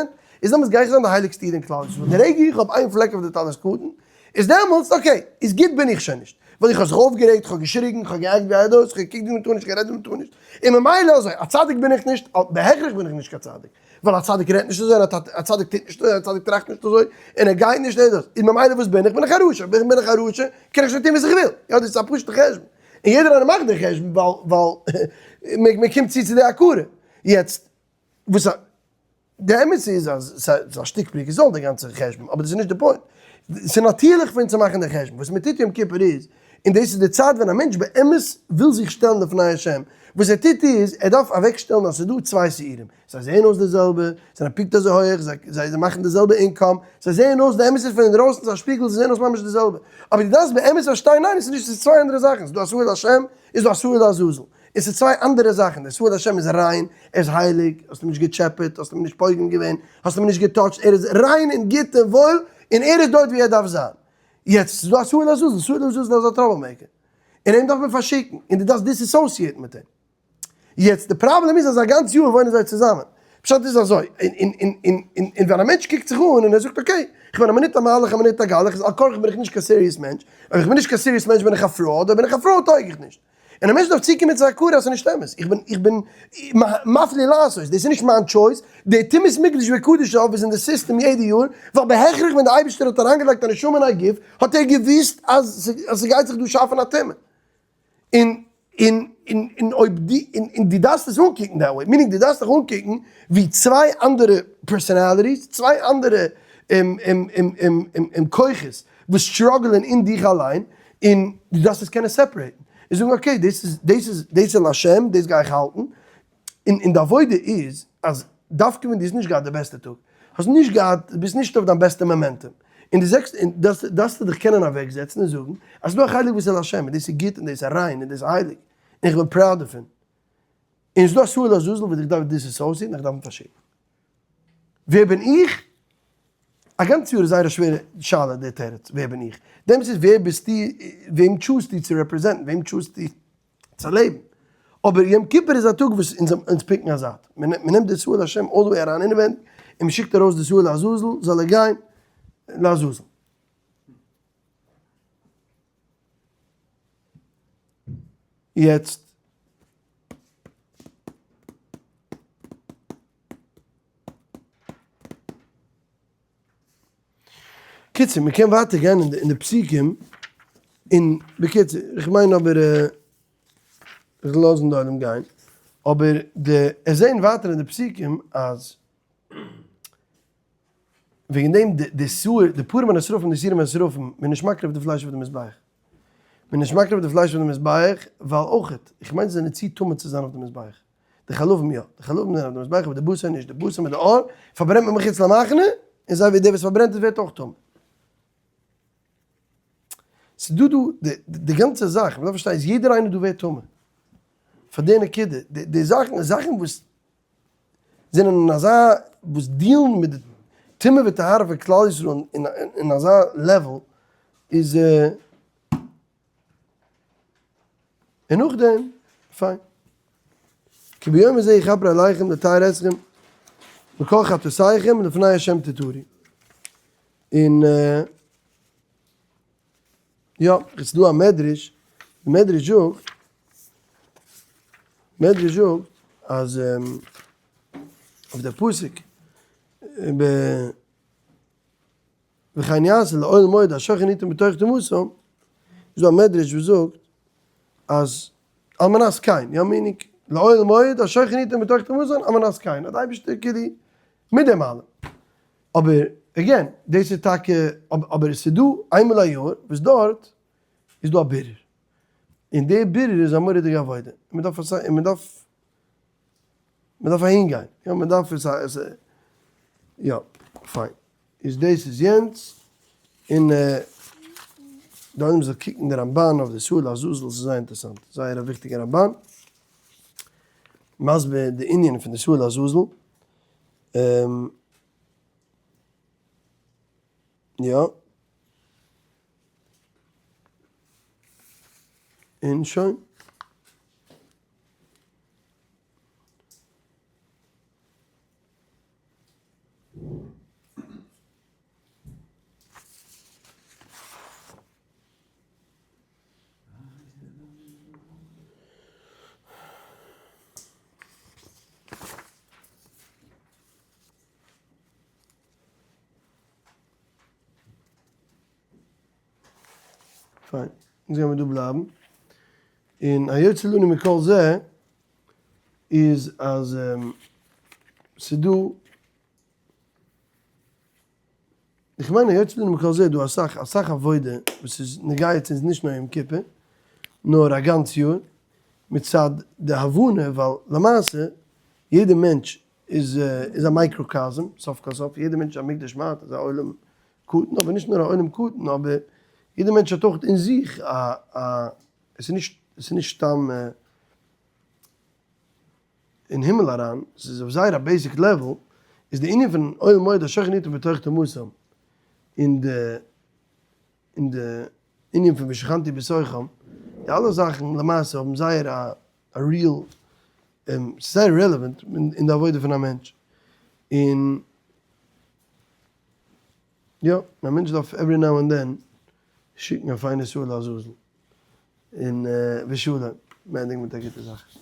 Speaker 1: איז דעמאלטס גיי איך זיין די הייליגסטע איד אין כלל ישראל. די רגע איך האב איין פלעק אויף די טלית קטן, איז דעמאלטס okay, איז גוט בין איך שוין נישט, ווייל איך האב זיך אויפגערעגט, איך האב געשריגן, איך האב גע act ווי א דאס, איך האב געקוקט ווי מען טאר נישט, גערעדט ווי מען טאר נישט, און ממילא אזוי, א צדיק בין איך נישט, בהכרח בין איך נישט קיין צדיק, ווייל א צדיק רעדט נישט אזוי, און א צדיק טוט נישט אזוי, און א צדיק טראכט נישט אזוי, און ער גייט נישט און דאס, איז ממילא וואס בין איך? בין איך א רשע, בין איך א רשע, קען איך שוין טון וואס איך וויל, יא דאס איז א פשוט'ע חשבון, און יעדער איינער מאכט די חשבון ווייל ווייל מען קומט צו צו די הכרה, יעצט וואס א. די אמת איז אז ס'איז א שטיק פריקת עול די גאנצע חשבון, אבער דאס איז נישט די point. ס'איז נאטירליך פאר אונז צו מאכן די חשבון. וואס מ'טוט יום כיפור איז, און דאס איז די צייט ווען א מענטש באמת וויל זיך שטעלן לפני השם, וואס ער טוט איז, ער דארף אוועקשטעלן אז ס'איז דא צוויי שעירים, זיי זעען אויס די זעלבע, זיי זענען פונקט אזוי הויעך, זיי מאכן די זעלבע income, זיי זעען אויס, די אמת איז פון אינדרויסן איז א שפיגל, זיי זעען אויס ממש די זעלבע. אבער דו דארפסט באמת פארשטיין, ניין עס איז נישט, עס איז צוויי אנדערע זאכן, ס'איז דא א שעיר להשם, איז דא א שעיר לעזאזל. עס איז צוויי אנדערע זאכן, דער שעיר להשם איז ריין, ער איז הייליג, האסט אים נישט געטשעפעט, האסט אים נישט פוגם געווען, האסט אים נישט געטאטשט, ער איז ריין און גוט און וואויל, און ער איז דארט ווי ער דארף זיין. יעצט, ס'איז דא א שעיר לעזאזל, שעיר לעזאזל איז א trouble maker, און אים דארף מען פארשיקן, און דו דארפסט disassociate ן מיט אים. יעצט, די פראבלעם איז אז א גאנץ יאר וואוינען זיי צוזאמען. פשט איז אזוי, און ווען א מענטש קוקט זיך אן און ער זאגט okay, איך בין א מינוט א מלאך א מינוט א גלח, איז על כרחך בין איך נישט קיין serious מענטש, אויב איך בין נישט קיין serious מענטש בין איך א fraud, אויב בין איך א fraud טויג איך נישט. און א מענטש דארף צוקומען צו הכרה אז ס'איז נישט אמת, איך בין, איך בין מפליא לעשות, דאס איז נישט מיין choice, די טומאת מקדש וקדשיו איז אין די סיסטעם יעדע יאר, ווייל בהכרח ווען די אייבערשטער האט אריינגעלייגט א נשמה אין א גוף, האט ער געוואוסט אז ס'גייט זיך דא שאפן א טומאה. און און און און אויב דו און און דו דארפסט עס אנקוקן that way, meaning דו דארפסט דיך אנקוקן ווי צוויי אנדערע personalities, צוויי אנדערע כוחות וואס struggle ען אין דיך אליין, און דו דארפסט עס קענען separate ן, און זאגן okay דאס איז דאס איז דאס איז להשם, דאס גיי איך האלטן, און און די עבודה איז אז דווקא ווען דו האסט נישט געהאט די בעסטע טאג, האסט נישט געהאט, דו ביסט נישט אויף דיין בעסטע momentum, און דו זעגסט און דארפסט דארפסטו דיך קענען אוועקזעצן און זאגן אז ס'איז דא א חלק וואס איז להשם און דאס איז גוט און דאס איז ריין און דאס איז הייליג און איך בין proud דערפון, און ס'איז דא א שעיר לעזאזל וואס איך דארף disassociate ן און איך דארף אים פארשיקן. ווער בין איך? א גאנץ יאר איז זייער א שווערע שאלה די תירוץ ווער בין איך? די אמת איז ווער ביסטו, וועם choose סטו צו represent ן, וועם choose סטו צו לעבן? אבער יום כיפור איז א טאג וואס אונז אונז pick ן א זייט, מען נעמט די שעיר להשם all the way אריין אינעווענדיג און מען שיקט ארויס די שעיר לעזאזל זאל ער גיין לעזאזל. יעצט. קיצור, מ'קען ווייטער גיין אין די פסוקים, און בקיצור, איך מיין אבער איך זאל לאזן די עולם גיין, אבער די עס זעהן ווייטער אין די פסוקים אז וועגן דעם די שעיר, די פרים הנשרפים, די שעירים הנשרפים, מען איז נישט מקריב די פלייש אויף די מזבח. מען איז נישט מקריב די פלייש אויף די מזבח, ווייל אויכעט, איך מיין זיי זענען צו טמא צו זיין אויף די מזבח. די חלבים יא, די חלבים זענען אויף די מזבח אבער די בשר נישט, די בשר מיט די עור פארברענט מען מחוץ למחנה, און זיי ווי דער וואס פארברענט עס ווערט אויך טמא. ס'איז דא דא די גאנצע זאך, מ'דארף פארשטיין אז יעדער איינער דא ווערט טמא. פאר די נקודה, די זאכן, זאכן וואס זענען אין אזא, וואס deal ן מיט די טומאה וטהרה פון כלל ישראל אין אזא level, איז און נאכדעם, פיין. כי ביום הזה יכפר עליכם לטהר אתכם מכל חטאתיכם לפני השם תטהרו. און יא, עס איז דא א מדרש, די מדרש זאגט, מדרש זאגט אז אויף די פסוק. וכן יעשה לאוהל מועד השוכן איתם בתוך טומאתם, איז דא א מדרש וואס זאגט אז על מנת כן, יא meaning לאוהל מועד השוכן איתם בתוך טומאתם על מנת כן, אז די אייבערשטער כאילו מיט דעם אלעם, אבער again דאס איז טאקע, אבער עס איז דא איינמאל א יאר וואס דארט איז דא א בירור, און די בירור איז א מורא'דיגע עבודה, און מען דארף און מען דארף מען דארף אהין גיין, יא מען דארף עס עס יא פיין, איז דאס איז יענץ, און די עולם זאל קוקן די רמבן אויף די שעיר לעזאזל, ס'איז זייער אינטערעסאנט, זייער א וויכטיגע רמבן, מסביר די ענין פון די שעיר לעזאזל, יא. און שוין. פיין, אונז גיימיר דא בלייבן. און היוצא לנו מכל זה איז אז ס'דא, איך מיין היוצא לנו מכל זה איז דא אסאך אסאך עבודה וואס איז נוגע צו אונז נישט נאר יום כיפור נאר א גאנץ יאר מצד די הבנה ווייל למעשה יעדע מענטש איז איז א microcosm סוף כל סוף יעדע מענטש איז א מקדש מעט איז א עולם קטן אבער נישט נאר א עולם קטן אבער יעדע מענטש האט אויך אין זיך א א עס איז נישט עס איז נישט סתם אין הימל אריין, עס איז אויף זייער א basic level, איז די ענין פון אוהל מועד השוכן איתו בתוך טומאתם, און די און די ענין פון ושכנתי בתוכם, די אלע זאכן למעשה האבן זייער א א real, ס'איז זייער relevant אין די עבודה פון א מענטש, און יא, א מענטש דארף every now and then שיקן א פיינע שעיר לעזאזל, און ושלום, מ'ענדיגט מיט א גוטע זאך.